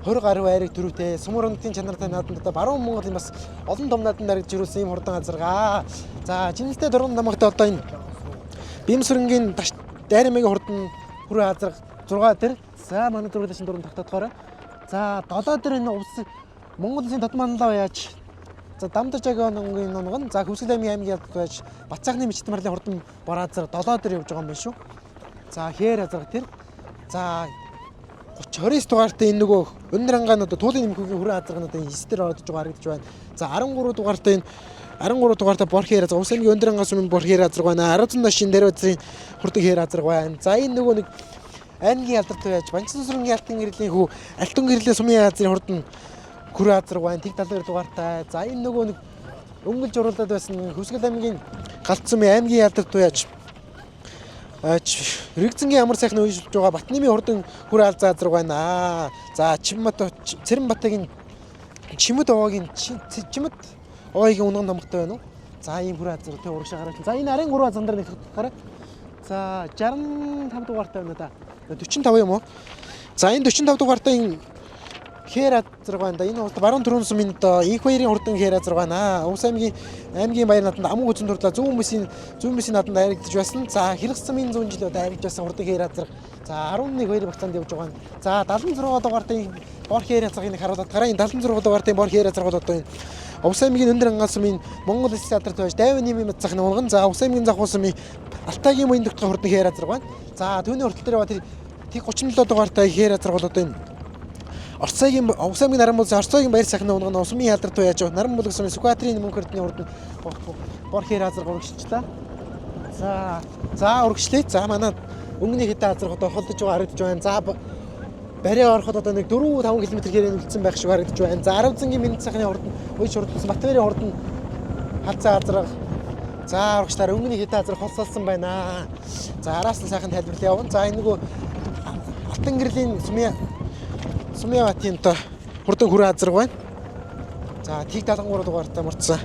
20 гаруй айраг төрүүтэй сумын орон нутгийн чанартай нааданд одоо баруун Монголын бас олон том нааданд дарагдж ирүүлсэн ийм хурдан азарга. За жинэлтэй дурган намагтай одоо энэ Бимсүрэнгийн дайрамгийн хурдан хүрээ азарга 6 дээр. За манай зургийн дөрөв тогтоодохоор. За 7 дээр энэ увс Монгол Улсын Тодманлаа яаж за Дамдажагийн нунган за Хөвсгөл аймгийн аймгийн ялд байж Бацаахны мичт марлын хурдан бор азар 7 дээр явж байгаа юм байна шүү. За хээр азарга тэр. За 30 29 дугаартай энэ нөгөө өндөр ангаан одоо туулын нэмхүүгийн хүрээ азарга нь одоо 9 дээр орж байгаа харагдаж байна. За 13 дугаартай энэ 13 дугаартай бор хээр азарга Увс аймгийн өндөр ангаас өмнө бор хээр азарга байна. 10 нашин дээр үзрийн хурдан хээр азарга байна. За энэ нөгөө нэг аймгийн алдарт байж Банцсүрэнгийн алтан гэрлийн хүү алтан гэрлийн сумын азрын хурдан хүрээ азарга байна. Тэг 72 дугаартай. За энэ нөгөө нэг өнгөлж уруулаад байсан Хөвсгөл аймгийн галт сумын аймгийн алдарт байж Рэгзэнгийн амар сайхны үйлчилж байгаа Батнамын хурдан хүр алзаа азраг байна. За Чимбат Цэрэнбатагийн Чимэд овоогийн Чимэд овоогийн унган номготой байна уу? За ийм хүр азар тэ урагшаа гараад. За энэ арын 3 азан дээр нэг тогтохоор. За 65 дугаартай байна да. 45 юм уу? За энэ 45 дугаартай энэ хээр азраг байна да. Энэ бол баруун түрүүн сумын одоо инх баярын хурдан хээр азраг байна. Увс аймгийн баяр нааданд аман хүзэн дурлаа зүүн бүсийн нааданд дайрагдаж байсан. За хэрэг сумын 100 жил одоо дайрагдаж байсан хурдан хээр азраг. За 11 2 багцаанд явж байгаа. За 76 дугаартай бор хээр азрагыг нэг харуулад гараа. Энэ 76 дугаартай бор хээр азраг бол одоо энэ Увс аймгийн өндөр ангаас сумын Монгол Улсын алдарт байж дайван нэмийн мэд захны унган. За Увс аймгийн завхуу сумын Алтайгийн буян тогтгой хурдан хээр азраг байна. За түүний хүртэл дээр тэр 37 дугаартай хээр азраг бол одоо энэ Орцойгийн Увс аймгийн Наран булсын Орцойгийн баяр сайхны унган усмын ялдар туу яаж Наран булаг сумын Сүхбаатарын мөнх эрдний урд бор хээр азраг урагшилчлаа. За за урагшлаа. За манай өнгөний хэдэн азраг одоо холдож байгаа харагдаж байна. За барай ороход одоо нэг 4 5 км хэрэг үлдсэн байх шиг харагдаж байна. За 10 зэнгийн мэнд сайхны урд нь уйж хурдлсан Батбарын урд нь халзаа азраг. За урагшлаар өнгөний хэдэн азраг холсолсон байна. За араас нь сайхан тайлбарлая явна. За энэ нөгөө Алтан гэрлийн Сумын батын одоо хурдан хүрээ азраг байна. За тийг 73 дугаартай мурцсан.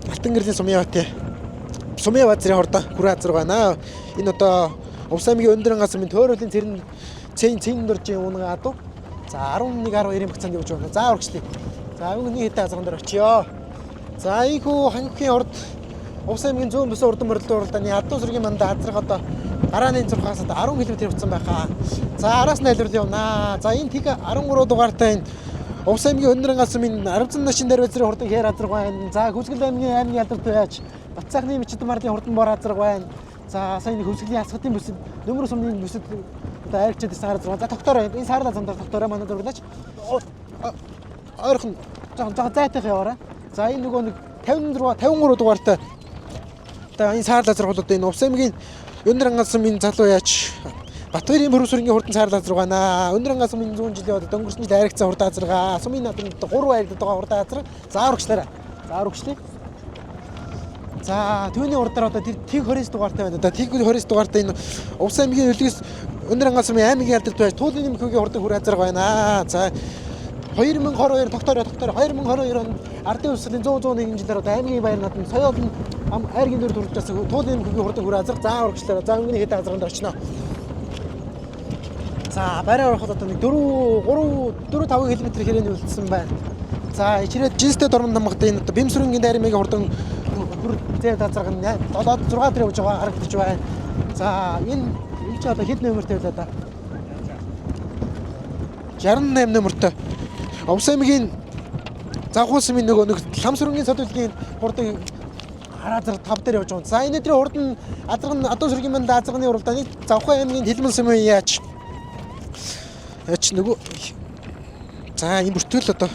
Алтан гэрлийн Сумын батын Сумын базрын хурдан хүрээ азраг байна. Энэ одоо Увс аймгийн өндөр ангаас минь тойруулын цэрэн цэн цэн дөржийн унгаа адуу. За 11 12-ын багцаанд явж байна. За урагшлая. За өнгөний хэдэн азраган дээр очиё. За ийхүү хангихийн урд Увс аймгийн зүүн бүсэн урдан морилдын уралдааны адуу сүргийн мандаа азраг одоо гарааны зурхаас одоо 10 км явцсан байхаа. За араас нь айлруул явнаа. За энэ тэг 13 дугаартай энэ Увс аймгийн өндөр ангаас минь 10 нашин дээр байцрын хурдан хээр азраг байна. За Хөвсгөл аймгийн аймгийн алдарт байж Батцаахны мичид марлын хурдан бор азраг байна. За сайн Хөвсгөлийн асгатын бүсэд нөмөр сумны бүсэд одоо айрчид ирсэн азраг. За тогтоорой. Энэ саарла замдаар тогтоорой манай зурглаач. Ойрхон жоохон жоохон зайтах яваарай. За энэ нөгөө нэг 56 53 дугаартай одоо энэ саарла азраг бол одоо энэ Увс аймгийн өндөр ангаас минь залуу яаж Батбарын бүрүүсрэнгийн хурдан саарла азраг байна. Өндөр ангаас минь 100 жилийн одоо дөнгөрсөн жил айрагцсан хурдан азрага. Сумын нааданд одоо 3 айрагдаад байгаа хурдан азраг. За урагшлаарай. За урагшлая. За түүний урдаар одоо тэр тэг 29 дугаартай байна. Одоо тэг 29 дугаартай энэ Увс аймгийн өлгөөс өндөр ангаас минь аймгийн алдарт байж туулын нэмхүүгийн хурдан хүр азраг байна. За 2022 тогтоорой тогтоорой 2022 онд ардын хувьсгалын 100 101 жилээр одоо аймгийн баяр наадам соёол нь айргийн дүр төрж байсан туулын нэмхүүгийн хурдан хүр азраг. За урагшлаарай. За өнгөний хэдэн азраганд очино. За барай ороход одоо нэг 4 3 4 5 км хэрэг үлдсэн байна. За ичрээд жинстэй дормон намгад энэ одоо Бимсүрэнгийн дайрмыг хурдан хүр зэв тазарга нь 7 6 дээр явж байгаа харагдаж байна. За энэ энэ ч одоо хэд нөмөртэй байлаа да? 68 нөмөртэй. Увс аймгийн Завхуус минь нөгөө нэг Ламсүрэнгийн содвэлгийн хурдан хараазар 5 дээр явж байгаа. За энэ өдрийн хурдан азраг нь адуу сүргийн манд азрагны уралдааныг Завхуй аймгийн Хэлмэн сумын яаж ач нөгөө за энэ бүртгэл одоо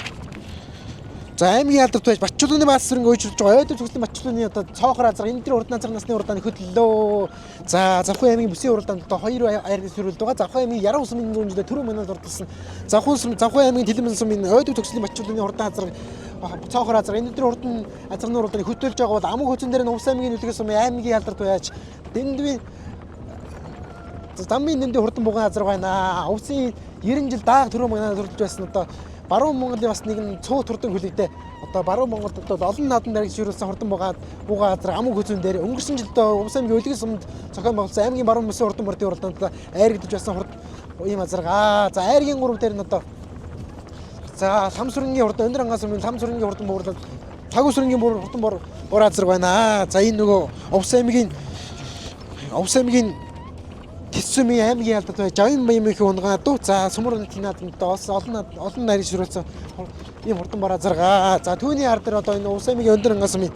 за аймгийн алдарт байж Батчулууны баас сүрэнг үйлчилж байгаа ойдол зүгслийн Батчулууны одоо цоохор азраг энэ төр урдан азраг насны уралдааны хөдлөө. За Завхуй аймгийн бүсийн уралдаанд одоо 2 айрны сүрэлд байгаа. Завхуй аймгийн Яруу сумын 100 жилээ түрүү манад урдалсан. Завхуй сум Завхуй аймгийн Тэлмэн сумын ойдол төгслийн Батчулууны урдан азраг цоохор азраг энэ төр урдан азрагны уралдааны хөтөлж байгаа бол Аман хөцөн дээр нь Увс аймгийн үлгэр сумын аймгийн алдарт байж Дэндвийн замын нэмдийн хурдан буган азраг байна. Увсын 90 жил дааг түрүү манад урдалж байсан одоо Баруун Монголын бас нэгэн цөөх хурдан хөлөгтэй одоо Баруун Монголд одоо олон наадам дээр ширүүлсэн хурдан бугаа азраг аман хөзөн дээр өнгөрсөн жилд Увс аймгийн өлгөн сумд зохион байгуулсан аймгийн баруун бүсийн хурдан мордын уралдаанд айрагдаж байсан хурд ийм азраг. За айргийн 3 дээр нь одоо за Ламсүрэнгийн хурдан өндөр ангаас өмнө Ламсүрэнгийн хурдан буурлал Тагуу сүрэнгийн хурдан бор азраг байна. За энэ нөгөө Увс аймгийн Увс аймгийн Тэсүмийн аймгийн алдарт байж Жавын Баямынхийн унгаа дуу. За сүмөр нутгийн наадамд бас олон олон нарийн шүрэлцэн ийм хурдан бор азаргаа. За түүний ар дээр одоо энэ Увс аймгийн өндөр ангаас сумын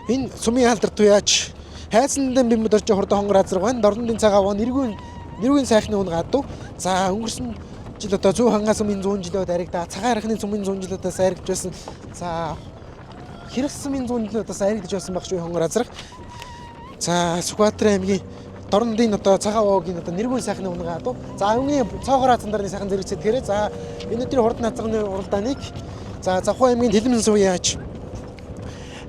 энэ сумын алдарт туяач хайсандан бимэд орж хурдан хонгор азарга байна. Дорнодын цагаан вон нэргүүн сайхны унгаа дуу. За өнгөрсөн жил одоо зүүн хангаас сумын 100 жилөө даригдаа. Цагаан архины сумын 100 жилөөдөөс аригдж байсан. За хэрэг сумын 100 жилөөдөөс аригдж байсан баг шүү хонгор азарга. За Сүхбаатар аймгийн Дорнодын одоо цагаан воогийн одоо нэргүүн сайхны унгаа дуу. За өнгөний цоогоор азан дарны сайхан зэрэг сэтгэрээ. За энэ өдрийн хурдан азарганы уралдааныг за Завхуу аймгийн Тэлмэн суу яаж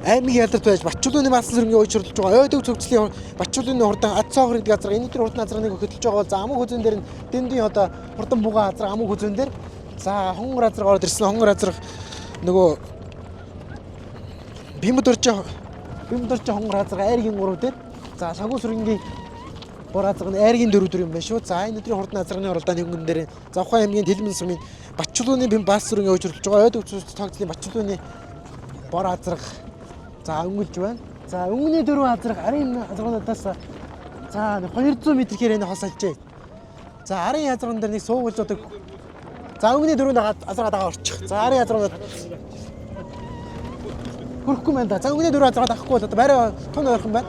аймгийн ялдарт байж Батчулууны баасан сүрэнгийн уйж хөрлөж байгаа ойдог цогцлын Батчулууны хурдан ад цоохор гэдэг газар энэ өдрийн хурдан азарганыг хөтлөж байгаа бол за амаг хүзүүн дээр нь дэндийн одоо хурдан бугаан азар амаг хүзүүн дээр за хонгор азар ороод ирсэн. Хонгор азар нөгөө Бимэд орж хонгор азар айргийн 3 дээр за сагуу сүрэнгийн бор азар нь айргийн 4 дөр юм байна шүү. За энэ өдрийн хурдан азарганы уралдааны өнгөн дээр Завхаа аймгийн Тэлмэн сумын Батчулууны бим баас сүрэнгийн уйж хөрлөж байгаа ойдог цогцлын Батчулууны бор азарга за өнгөлж байна. За өнгөний дөрвөн азарга арын азаргануудаас за 200 м хэрэг хос алжээ. За арын азарган дээр нэг суугуулж одоо за өнгөний дөрөв азарга дагаа орчих. За арын азарганууд хөрөхгүй байна да. За өнгөний дөрөв азарга дагахгүй бол одоо барай тун ойрхон байна.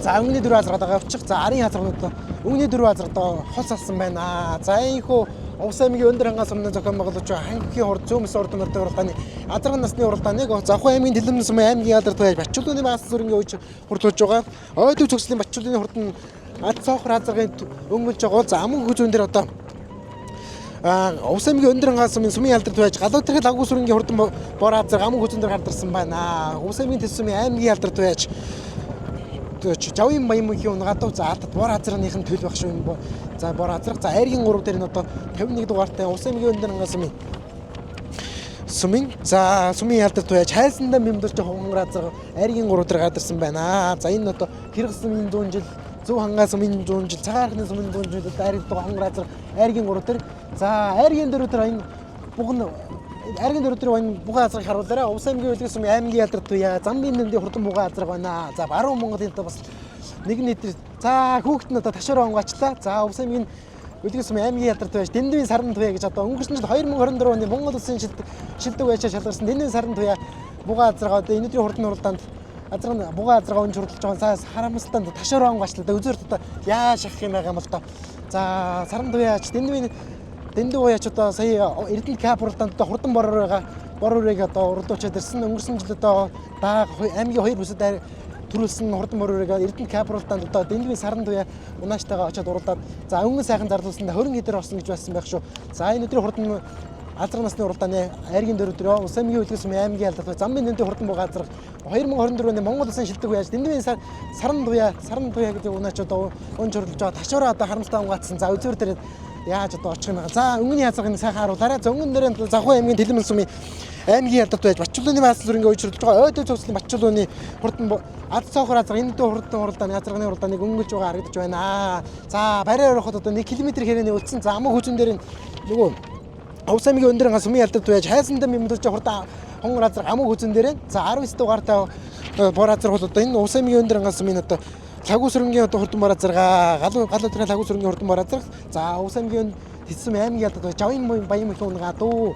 За өнгөний дөрөв азарга дагаа явчих. За арын азарганууд өнгөний дөрөв азарга хос алсан байна. За ийхүү Увс аймгийн өндөр хангаас өмнө зохион байгуулж байгаа хангийн хурд зүүмс урд мөрдөг уралдааны азарган насны уралдааныг Завхуу аймгийн Тэлэмэн сумын аймгийн алдарт байж Батчулууны баасан сүрэнгийн үеж хурдлуулж байгаа. Ойдог цогцлын Батчулууны хурд нь ад цоохор азаргын өнгөлж байгаа бол за аман хүзүүн дээр одоо Увс аймгийн өндөр хангаас сумын сумын алдарт байж галуу тэрхэл агуу сүрэнгийн хурдан бор азарга аман хүзүүн дээр гардарсан байна. Увс аймгийн Тэсүмийн аймгийн алдарт байж Жавын Баямынхийн унгаад за алдад бор азарганых нь төл байх шүү юм. За бор азарга за айргийн 3 дээр нь одоо 51 дугаартай Увс аймгийн өндөр хангаас сумын за сумын алдарт байж хайсандаа мэмдэрч хонгор азарга айргийн 3 дээр гадарсан байна. За энэ одоо хэрэг сумын 100 жил, зөв хангаас сумын 100 жил, цагаан архины сумын 100 жил айрдаг хонгор азарга айргийн 3 дээр. За айргийн 4 дээр энэ буган айргийн 4 дээр энэ буган азаргыг харуулаарай. Увс аймгийн үлгэр сумын аймгийн алдарт туяа замбын дэндийн хурдан буган азарга байна. За баруун Монголын одоо бас нэг нийтэр за хүүхэд нь одоо ташаар онгоочлаа. За Увс аймгийн үлгэр сумын аймгийн алдарт байж Дэндүүн саран туяа гэж одоо өнгөрсөн жил 2024 оны Монгол улсын шилдэг байшаа шалгарсан Дэндүүн саран туяа буган азарга одоо энэ өдрийн хурдан уралдаанд азарга буган азарга өнж хурдалж байгаа. За харамсалтай ташаар онгоочлаа. Үзүүрт одоо яа шахах юм байгаа юм бол та. За саран туяач Дэндүүн Дэндүү уяач одоо сая Эрдэнэ Кап уралдаанд одоо хурдан бор үрийг одоо уралдуучаад ирсэн. Өнгөрсөн жил одоо дааг аймгийн хоёр бүсэд төрүүлсэн хурдан бор үрийг Эрдэнэ Кап уралдаанд одоо Дэндүүн саран туяа унаачтайгаа очиод уралдаад за өнгөн сайхан зарлуулсан 20 хэдээр орсон гэж байсан байх шүү. За энэ өдрийн хурдан азарга насны уралдааны айргийн 4 өдрөө Увс аймгийн үлгэр сумын аймгийн алдарт замбын дэндүү хурдан буга азарга 2024 оны Монгол улсын шилдэг үеэж Дэндүүн саран туяа гэдэг унаач одоо унж хурлаж байгаа. Ташуураа одоо харамсалтай унгаацсан. За үзүүр дээр яаж одоо очих юм бэ? За өнгөний азаргыг сайхан харуулаарай. За өнгөн дээр Завхуу аймгийн Тэлмэн сумын аймгийн алдарт байж Батчулууны баасан сүрэнгийн үеж хурлаж байгаа. Ойдог цогцлын Батчулууны хурдан ад цоохор азарга энэ дүү хурдан уралдааны азарганы уралдааныг өнгөлж байгаа харагдаж байна. За барай ороход одоо 1 км хэрээний үлдсэн. За амаг хүзүүн дээр нөгөө Увс аймгийн өндөр хангаас сумын алдарт байж хайсандан мэмдэрч хурдан хонгор азарга амаг хүзүүн дээр за 19 дугаартай бор азарга бол одоо энэ Увс аймгийн өндөр хангаас сумын одоо лагуу сүрэнгийн одоо хурдан бор азарга галуу өдрийн лагуу сүрэнгийн хурдан бор азарга за Увс аймгийн Тэсэм аймгийн алдарт байж Жавын Баян мөх унгаа дуу.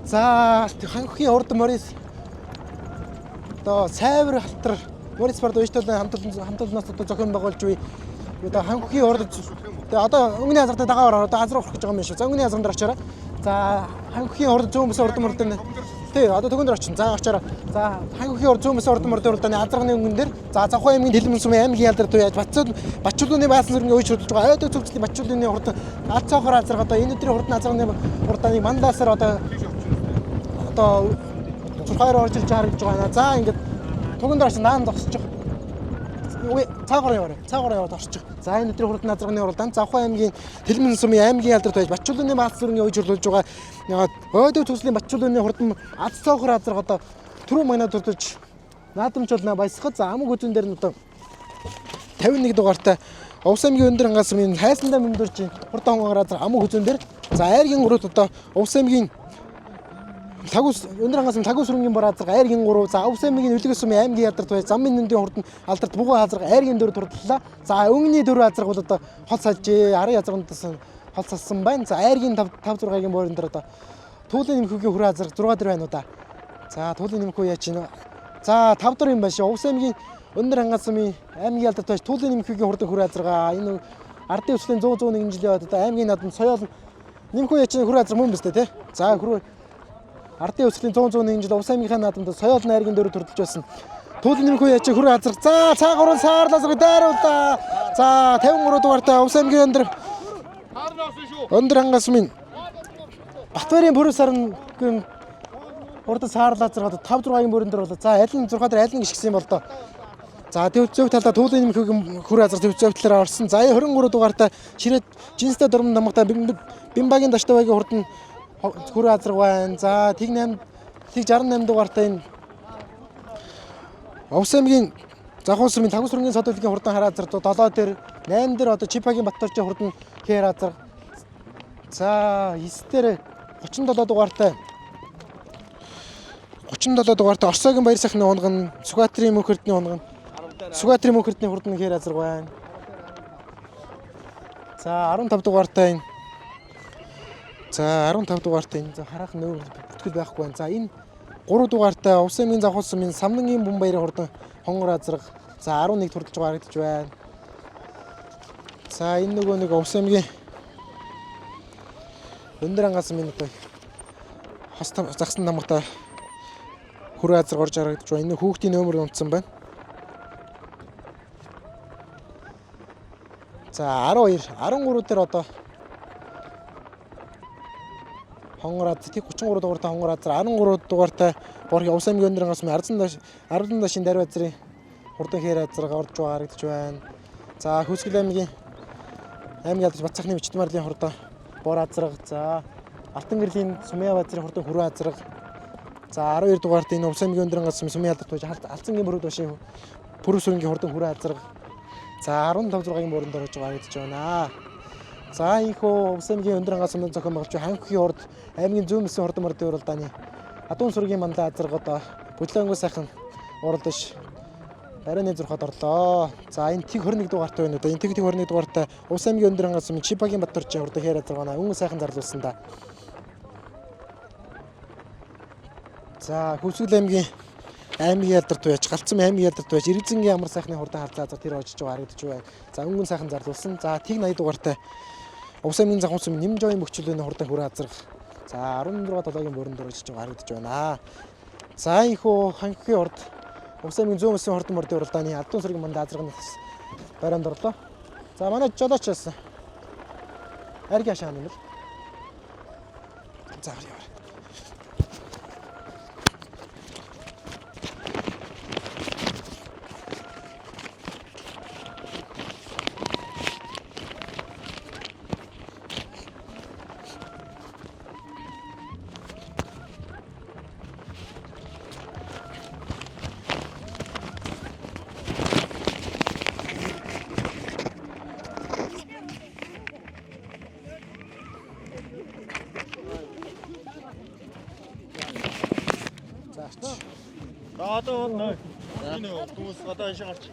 За ханхын урд морис одоо сайвар халтар морис бард уйштал хамтлалнаас одоо зохион байгуулж буй одоо ханхын урд тэгээ одоо өнгөний азартай дагаа ороо одоо азар урах гэж байгаа юм шүү. За өнгөний азарн дээр очоорой. За ханхын урд зүүн бүсээ урд морд нь тий одоо төгөн дээр очин. За очоорой. За ханхын урд зүүн бүсээ урд морд уралдааны азарганы өнгөн дээр за Завхуу аймгийн Тэлмэн сумын аймгийн алдарт туяаж Батчулууны баасан сүрэнгийн үеж хөдөлж байгаа. Ойдог цогцлын Батчулууны хурдан ад цоохор азарга одоо энэ өдрийн хурдан азарганы уралдааныг мандаасаар одоо зурхаар орж ирж харагдаж байгаа. За ингээд туган дээр очиж наан зогсож байгаа. Цаагаараа яваарай. Цаагаараа яваад орчих. За энэ өдрийн хурдан азарганы уралдаанд Завхуу аймгийн Тэлмэн сумын аймгийн алдарт байж Батчулууны баасан сүрэнгийн үеж хөдөлж байгаа. Ойдог цогцлын Батчулууны хурдан ад цоохор азарга одоо түрүү манад хурдж наадамжуулна баясгах. За амаг хүзүүн дээр нь одоо 51 дугаартай Увс аймгийн өндөр хангаас сумын хайсандаа мэмдэрч хурдан хонгор азар амаг хүзүүн дээр за айргийн 3-д одоо Увс аймгийн Тагус өндөр хангас Тагус сүрэнгийн бор азарга Айргийн 3, за Өвс аймгийн Үлгэр сумын аймгийн ядарт бай Замын нүндийн хурдан алдарт Бугуй азарга Айргийн 4 турдлаа. За өнгөний 4 азарга бол одоо хол салжээ. 10 язаргандаас хол салсан байна. За Айргийн 5 5 6-гийн борон дээр одоо Туулын нэмхүүгийн хүрээ азарга 6 дээр байна уу да. За Туулын нэмхүү яаж чинь. За 5 дор юм байна шүү. Увс аймгийн өндөр хангас сумын аймгийн алдарт байж Туулын нэмхүүгийн хурдан хүрээ азарга. Энэ ардын өслийн 100 101 жилийн одоо аймгийн наадам соёол нэмхүү яаж чинь хүрээ азарга мөн биз дээ тий. За хүрээ ардын өслийн 100 101 жил Увс аймгийнхаа наадамд соёол найргийн дөрөв төрөлж байсан. Туулын нэмхүү яаж чинь хүрээ азарга. За цаа гурван саарлаас дайрууллаа. За 53 дугаартай Увс аймгийн өндөр хангас сумын Батбарын бүрэн сарнгийн хурдан саарлаа зэрэг одоо 5 6-гийн бүрэн дээр бол за аль нь 6 дээр аль нь гიშгсэн юм бол доо. За төв зөв талдаа Туулын нэмхүүгийн хүр азар төв зөв талаараа орсон. За 23 дугаартай ширээ жинстэй дурман дамгатай Бимбагийн Даштавагийн хурдан хүр азар байна. За тэг 8 тэг 68 дугаартай энэ Овс аймгийн Завхан сүмийн Тагус сүрэнгийн сод үлгийн хурдан хараа азар 7 дээр 8 дээр одоо Чипагийн Батторжийн хурдан хэр азар. За 9 дээр 37 дугаартай 37 дугаартай Орсогийн баяр сайхны унган, Сүхбаатарын мөнх эрдний унган, Сүхбаатарын мөнх эрдний хурдан хэр азар байна. За 15 дугаартай энэ. За 15 дугаартай энэ хараахан нөө бүтгэл байхгүй байна. За энэ 3 дугаартай Увс аймгийн Завхан сумын Самнангийн бүм баярын хурдан хонгор азарга. За 11 турдж байгаа харагдаж байна. За энэ нөгөө нэг Увс аймгийн өндөр ангаас минь одоо хос загсан намгата хүрээ азар горж харагдаж байна. Энэ хүүхдийн нөмөр унтсан байна. За 12, 13 дээр одоо хонгор азар 33 дугаартай хонгор азар 13 дугаартай Борхи Увс аймгийн өндөр ангаас минь Арзан дашин даруй азрын хурдан хээр азар орж байгаа харагдаж байна. За Хөөсгөл аймгийн аймгийн алдарч Бат цахны бичит марлын хурдан бор азраг. За Алтан гэрлийн Сумын базрын хурдан хүрээ азраг. За 12 дугаарт энэ Увс аймгийн өндөр ангаас Сумын алдарт байж Алцангийн бүрүүд башийн Пүрэв сүрэнгийн хурдан хүрээ азраг. За 15 6-гийн бүрэн дөрөж байгаа харагдаж байна. За ийхүү Увс аймгийн өндөр ангаас өмнө зохион байгуулж Ханхгийн урд аймгийн зүүн мэсийн хурдан мордын уралдааны Адуун сүргийн мандаа азраг одоо бүлээнгүй сайхан уралдаж барайны зурхад орлоо. За энэ тэг 21 дугаартай байна уу да. Энэ тэг 21 дугаартай Увс аймгийн өндөр ангаас өмнө Чипагийн Батөржийн хурдан хээр азраг байна. Өнгө сайхан зарлуулсан да. За Хөвсгөл аймгийн аймгийн ялдар туяач Галцсан аймгийн ялдар туяач Иргэзэнгийн амар сайхны хурдан халзаа азар тэр очиж байгаа харагдаж байна. За өнгөн сайхан зарлуулсан. За тэг 80 дугаартай Увс аймгийн Завхан сумын Нэмжоогийн бөхчлөөний хурдан хүрээ азрах. За 16 7-гийн бүрэн дээр очиж байгаа харагдаж байна. За ийхүү Ханхгийн урд Увс аймгийн зүүн мэсийн хурдан мордын уралдааны Адуун сүргийн мандаа азрах барайнд орлоо. За манай жолооч байсан. Арги хашаан юм л. За яваа. За ач. За одоо нөө. Энэ хүмүүс одоо ишээ гарч.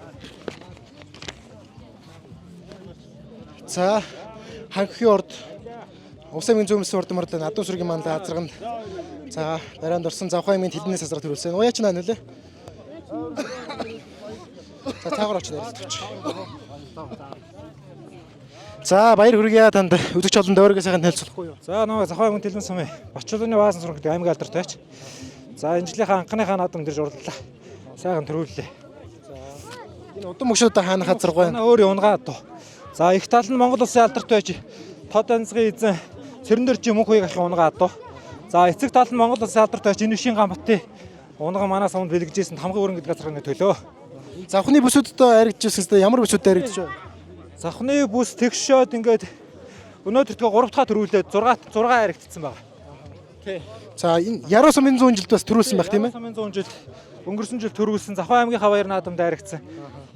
За Ханхгийн урд Увс аймгийн зүүн мэсийн хурдан мордын Адуун сүргийн мандаа азраганд за барайнд орсон Завхан аймгийн тэлнээс азраг төрүүлсэн. Уяач наа нөлөө. За цаагаар очиж ярилцчих. За баяр хүргье танд үзэгч олон дөөргөө сайхан танилцуулахгүй юу? За нөгөө Завхан аймгийн Тэлмэн сумын Батчуулны Баасан сурган гэдэг аймгийн алдар тойч. За энэ жилийнхаа анхныхаа наадам дэрж урлалаа. Сайхан төрүүллээ. Энэ удам мөшөд хаана хазарг байна? Манай өөр унгаа дуу. За их тал нь Монгол улсын алдарт байж тод анзгийн эзэн Цэрэндэрчийн мөнх үеийг ахын унгаа дуу. За эцэг тал нь Монгол улсын алдарт байж энэ вшин гамбатын унгаа манай сумд бэлгэжсэн тамгын өрн гэдэг газар нэг төлөө. Завхны бүсүүдэд аригдчихсэн ямар бүсүүдэд аригдчих вэ? Завхны бүс тэгшөөд ингээд өнөөдөр тэгээ 3 дахь төрүүлээд 6 6 харагдсан байгаа. За энэ Яруу сумын 100 жилд бас төрүүлсэн байх тийм ээ? Сумын 100 жил өнгөрсөн жил төрүүлсэн. Завхан аймгийнхаа баяр наадамд дайрагдсан.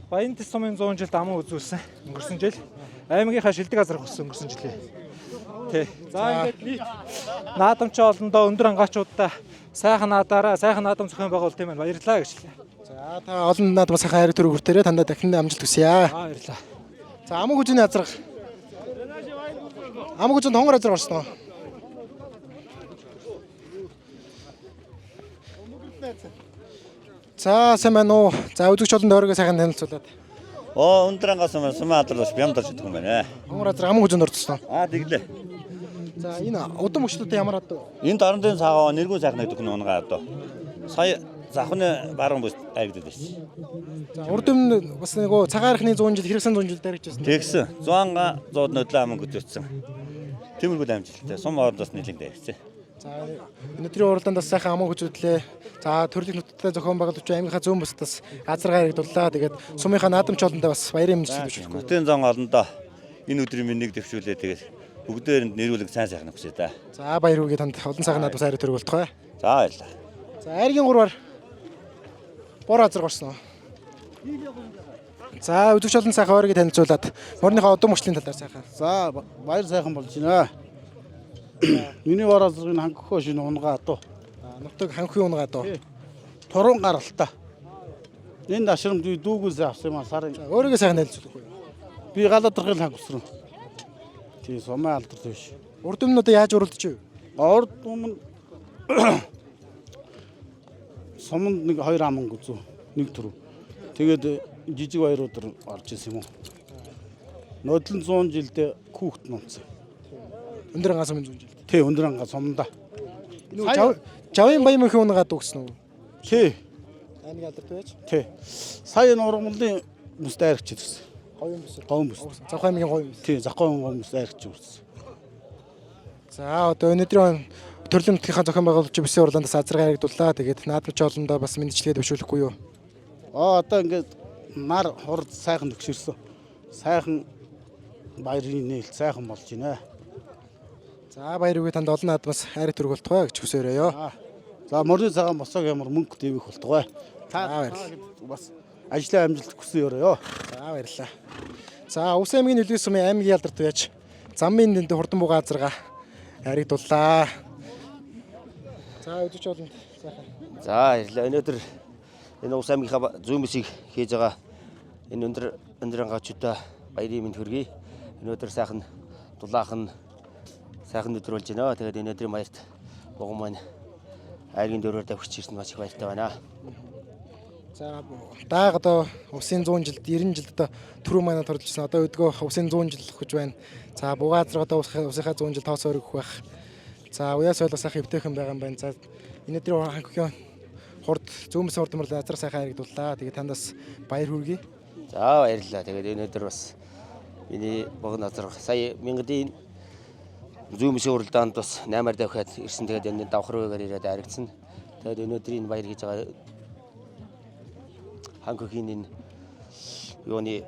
Баян тэс сумын 100 жилд аман үзүүлсэн. Өнгөрсөн жил аймгийнхаа шилдэг азрах өссөн өнгөрсөн жилээ. Тий. За ингээд нийт наадамч олондоо өндөр ангаачуудаа сайхан наадаараа сайхан наадам зохион байгуулалт юм байна. Баярлалаа гэж хэлээ. За та олон наадмаас сайхан хайр төрөг хүртээрээ тандаа дахин амжилт хүсье. Аа баярлалаа. За амаг хүзүүний азраг. Амаг хүзүүнд хонгор азраг орсон уу? За сайн байна уу? За үзэгч олонд өөрийгөө сайхан танилцуулаад. Оо өндөр ангаас юм сумаа адрал бям дорж идэх юм байна. Хонгор азраг амаг хүзүүнд орсон уу? Аа тэглээ. За энэ удам өчлөлтөд ямар ад вэ? Энэ дорнодын цагаа нэргүүн сайхан гэдэг нь унгаа одоо. Сая завхны баруун бүс дайгдаад байсан. За урд өмнө бас нэг цагаан архины 100 жил хэрэгсэн 100 жил дайрч байсан. Тэгсэн. 100 га 100 нөдлөө аман гүзөөцсөн. Тиймэрхүү амжилттай. Сум орондоос нэлээд дайгцсан. За өнөөдрийн уралдаанд бас сайхан аман хүзүүдлээ. За төрлөх нутагтай зохион байгуулагч аймгийнхаа зүүн бусдаас азаргаа яригдууллаа. Тэгээд сумынхаа наадамч олондоо бас баярын мэндчилж дэвшүүлэхгүй. Нутгийн зон олондоо энэ өдрийн минийг дэвшүүлээ тэгээд бүгдээрэнд нэрвүүлэг сайн сайхан хүсье та. За баяр хүргэе танд олон сайхан наадам сайрыг төрөг болтугай. За баярлалаа. За айргийн гурваар бор азар горсон уу? За үзэгч олон сайхан ойрыг танилцуулаад морныхоо удам мөчлийн талаар сайхан. За баяр сайхан болж байна. Миний вараа зэрэг хангахөө шинэ унгаа адуу. Нутаг ханхын унгаа доо. Турун гаралтай. Энэ ашрамд би дүүгээс авсан юм а сарын. Өөрийгөө сайхан танилцуулах уу? Би галаадрахын ханг өсрөн. Тийм сумаа алдар биш. Урд өмнө одоо яаж уралдаж вэ? Урд өмнө суманд нэг хоёр аман гүзүү нэг төрөв. Тэгээд жижиг баярууд орж исэн юм уу? Нодлон 100 жилдээ хүүхэд нунцсан. Өндөр ангаас өмнө 100 жил. Тий өндөр ангаа суманда. Энэ жавын баян мөнхийн унгаа дуу гэсэн үү? Тий. Аймгийн алдарт байж. Тий. Сая энэ ургамлын бүс дайрагч ирсэн. Говийн бүс. Говийн бүс. Завх аймгийн говийн бүс. Тий, Завхай говийн бүс дайрагч ирсэн. За одоо өнөөдрийн төрлийн нутгийнхаа зохион байгуулагч бүсийн уралдаанд бас азаргаа яригдууллаа. Тэгээд наадамч олондоо бас мэдчилгээ дэвшүүлэхгүй юу? Аа одоо ингээд нар хурд сайхан төгшөрсөн. Сайхан баярын нээлт сайхан болж байна. За баяр үгүй танд олон наадмаас хайр төрөг болтугай гэж хүсээрэй. Аа. За морины цагаан босоог ямар мөнгө дэвэх болтугай. За, Та баярлалаа. бас ажлын амжилт хүсэн ёроо. За баярлалаа. За Увс аймгийн нөлөө сумын аймгийн ялдарт байж замын дэнд хурдан бугаа азарга харигдууллаа. За үзэгч олонд сайхан. За баярлалаа. Өнөөдөр энэ Увс аймгийнхаа зүүн бүсийг хийж байгаа энэ өндөр өндөр ангаачудаа баярын мэнд хүргэе. Өнөөдөр сайхан дулаахан сайхан өдөр болж байна. Тэгээд өнөөдрийн баярт буган маань айргийн дөрөөр давхиж ирсэн маш их баяртай байна. За дааг одоо Увсын 100 жилд 90 жилд одоо түрүү манай торлжсэн. Одоо өдгөө Увсын 100 жил өгөх гэж байна. За бугаа азарга одоо Увсынхаа 100 жил тооцоо өргөх байх. За уяас ойлго сайхан эвтэйхэн байгаа юм байна. За энэ өдрийн ханхын хурд зүүн бүсийн хурд мөрлө азар сайхан харигдууллаа. Тэгээд танд бас баяр хүргэе. За баярлалаа. Тэгээд өнөөдөр бас миний богино азар сая мянгадын зүүн бүсийн уралдаанд бас 8-аар давхиад ирсэн. Тэгээд энэ давхар үегээр ирээд аригдсан. Тэгээд өнөөдрийн энэ баяр хийж байгаа ханхөхийн энэ юуны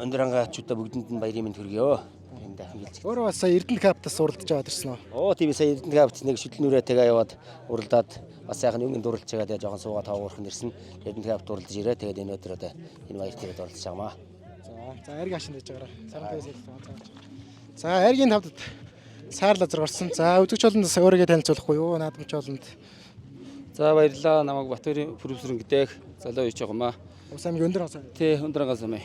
өндөр ангаачудаа бүгдэнд нь баярын мэнд хүргье. Энэ дахин хэлж. Өөрөө бас сая Эрдэнэ каптаас уралдаж аваад ирсэн үү? Оо тийм ээ, сая Эрдэнэ капт нэг шүтлэн нүрээтэйгээ яваад уралдаад бас сайхан өмнө дурлж байгаа тэгээ жоохон суугаа тоогуурхан ирсэн. Эрдэнэ капт уралдаж ирээ. Тэгээд энэ өдөр одоо энэ баяр тэгээд оролцож байгаа маа. За за айргийн хашинд байж байгаарай. Саран тавьсан хэлсэн. За айргийн тавдад саар лазар гарсан. За үзэгч олонд бас өөрийгөө танилцуулахгүй юу? Наадамч олонд За баярлалаа. Намайг Батөрийн профессор гэдэг Золоо юуч байгаа маа. Увс аймгийн өндөр хасан. Тэ өндөр ангаас юм.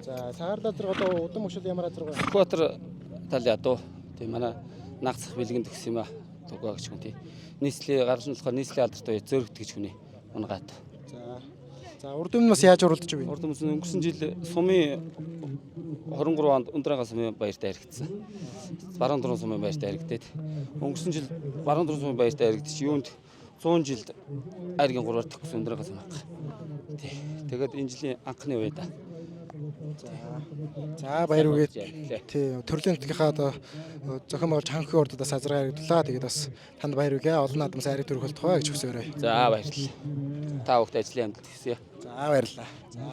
За саар лазар одоо удам өшөл ямар азар вэ? Сүхбаатар талын ядуу. Тэ манай нагцах бэлгэн төгс юм аа. Тугаа гэж хүн тий. Нийслэлийн гарал нь болохоор нийслэлийн алдарт бай зөөрөгт гэж хүний унгаад. За за урд өмнө бас яаж уралдаж вэ? Урд өмнө өнгөрсөн жил сумын 23 онд өндөр ангаас сумын баяртай харигдсан. Баруун дурын сумын баяртай харигдээд өнгөрсөн жил баруун дурын сумын баяртай харигдчих юунд 100 жилд айргийн 3-аар төгссөн өндөр ангаас сум баг. Тий. Тэгээд энэ жилийн анхны үе да. За баяр үгээд Баярлалаа. тий төрлийн нутгийнхаа одоо зохион байгуулж ханхын урдаас азаргаа харигдлаа. Тэгээд бас танд баяр үгээ. Олон наадамс айрыг төрөх болтугай гэж хүсээрэй. За баярлалаа. Та бүхэнд ажлын амжилт хүсье. За баярлалаа. За.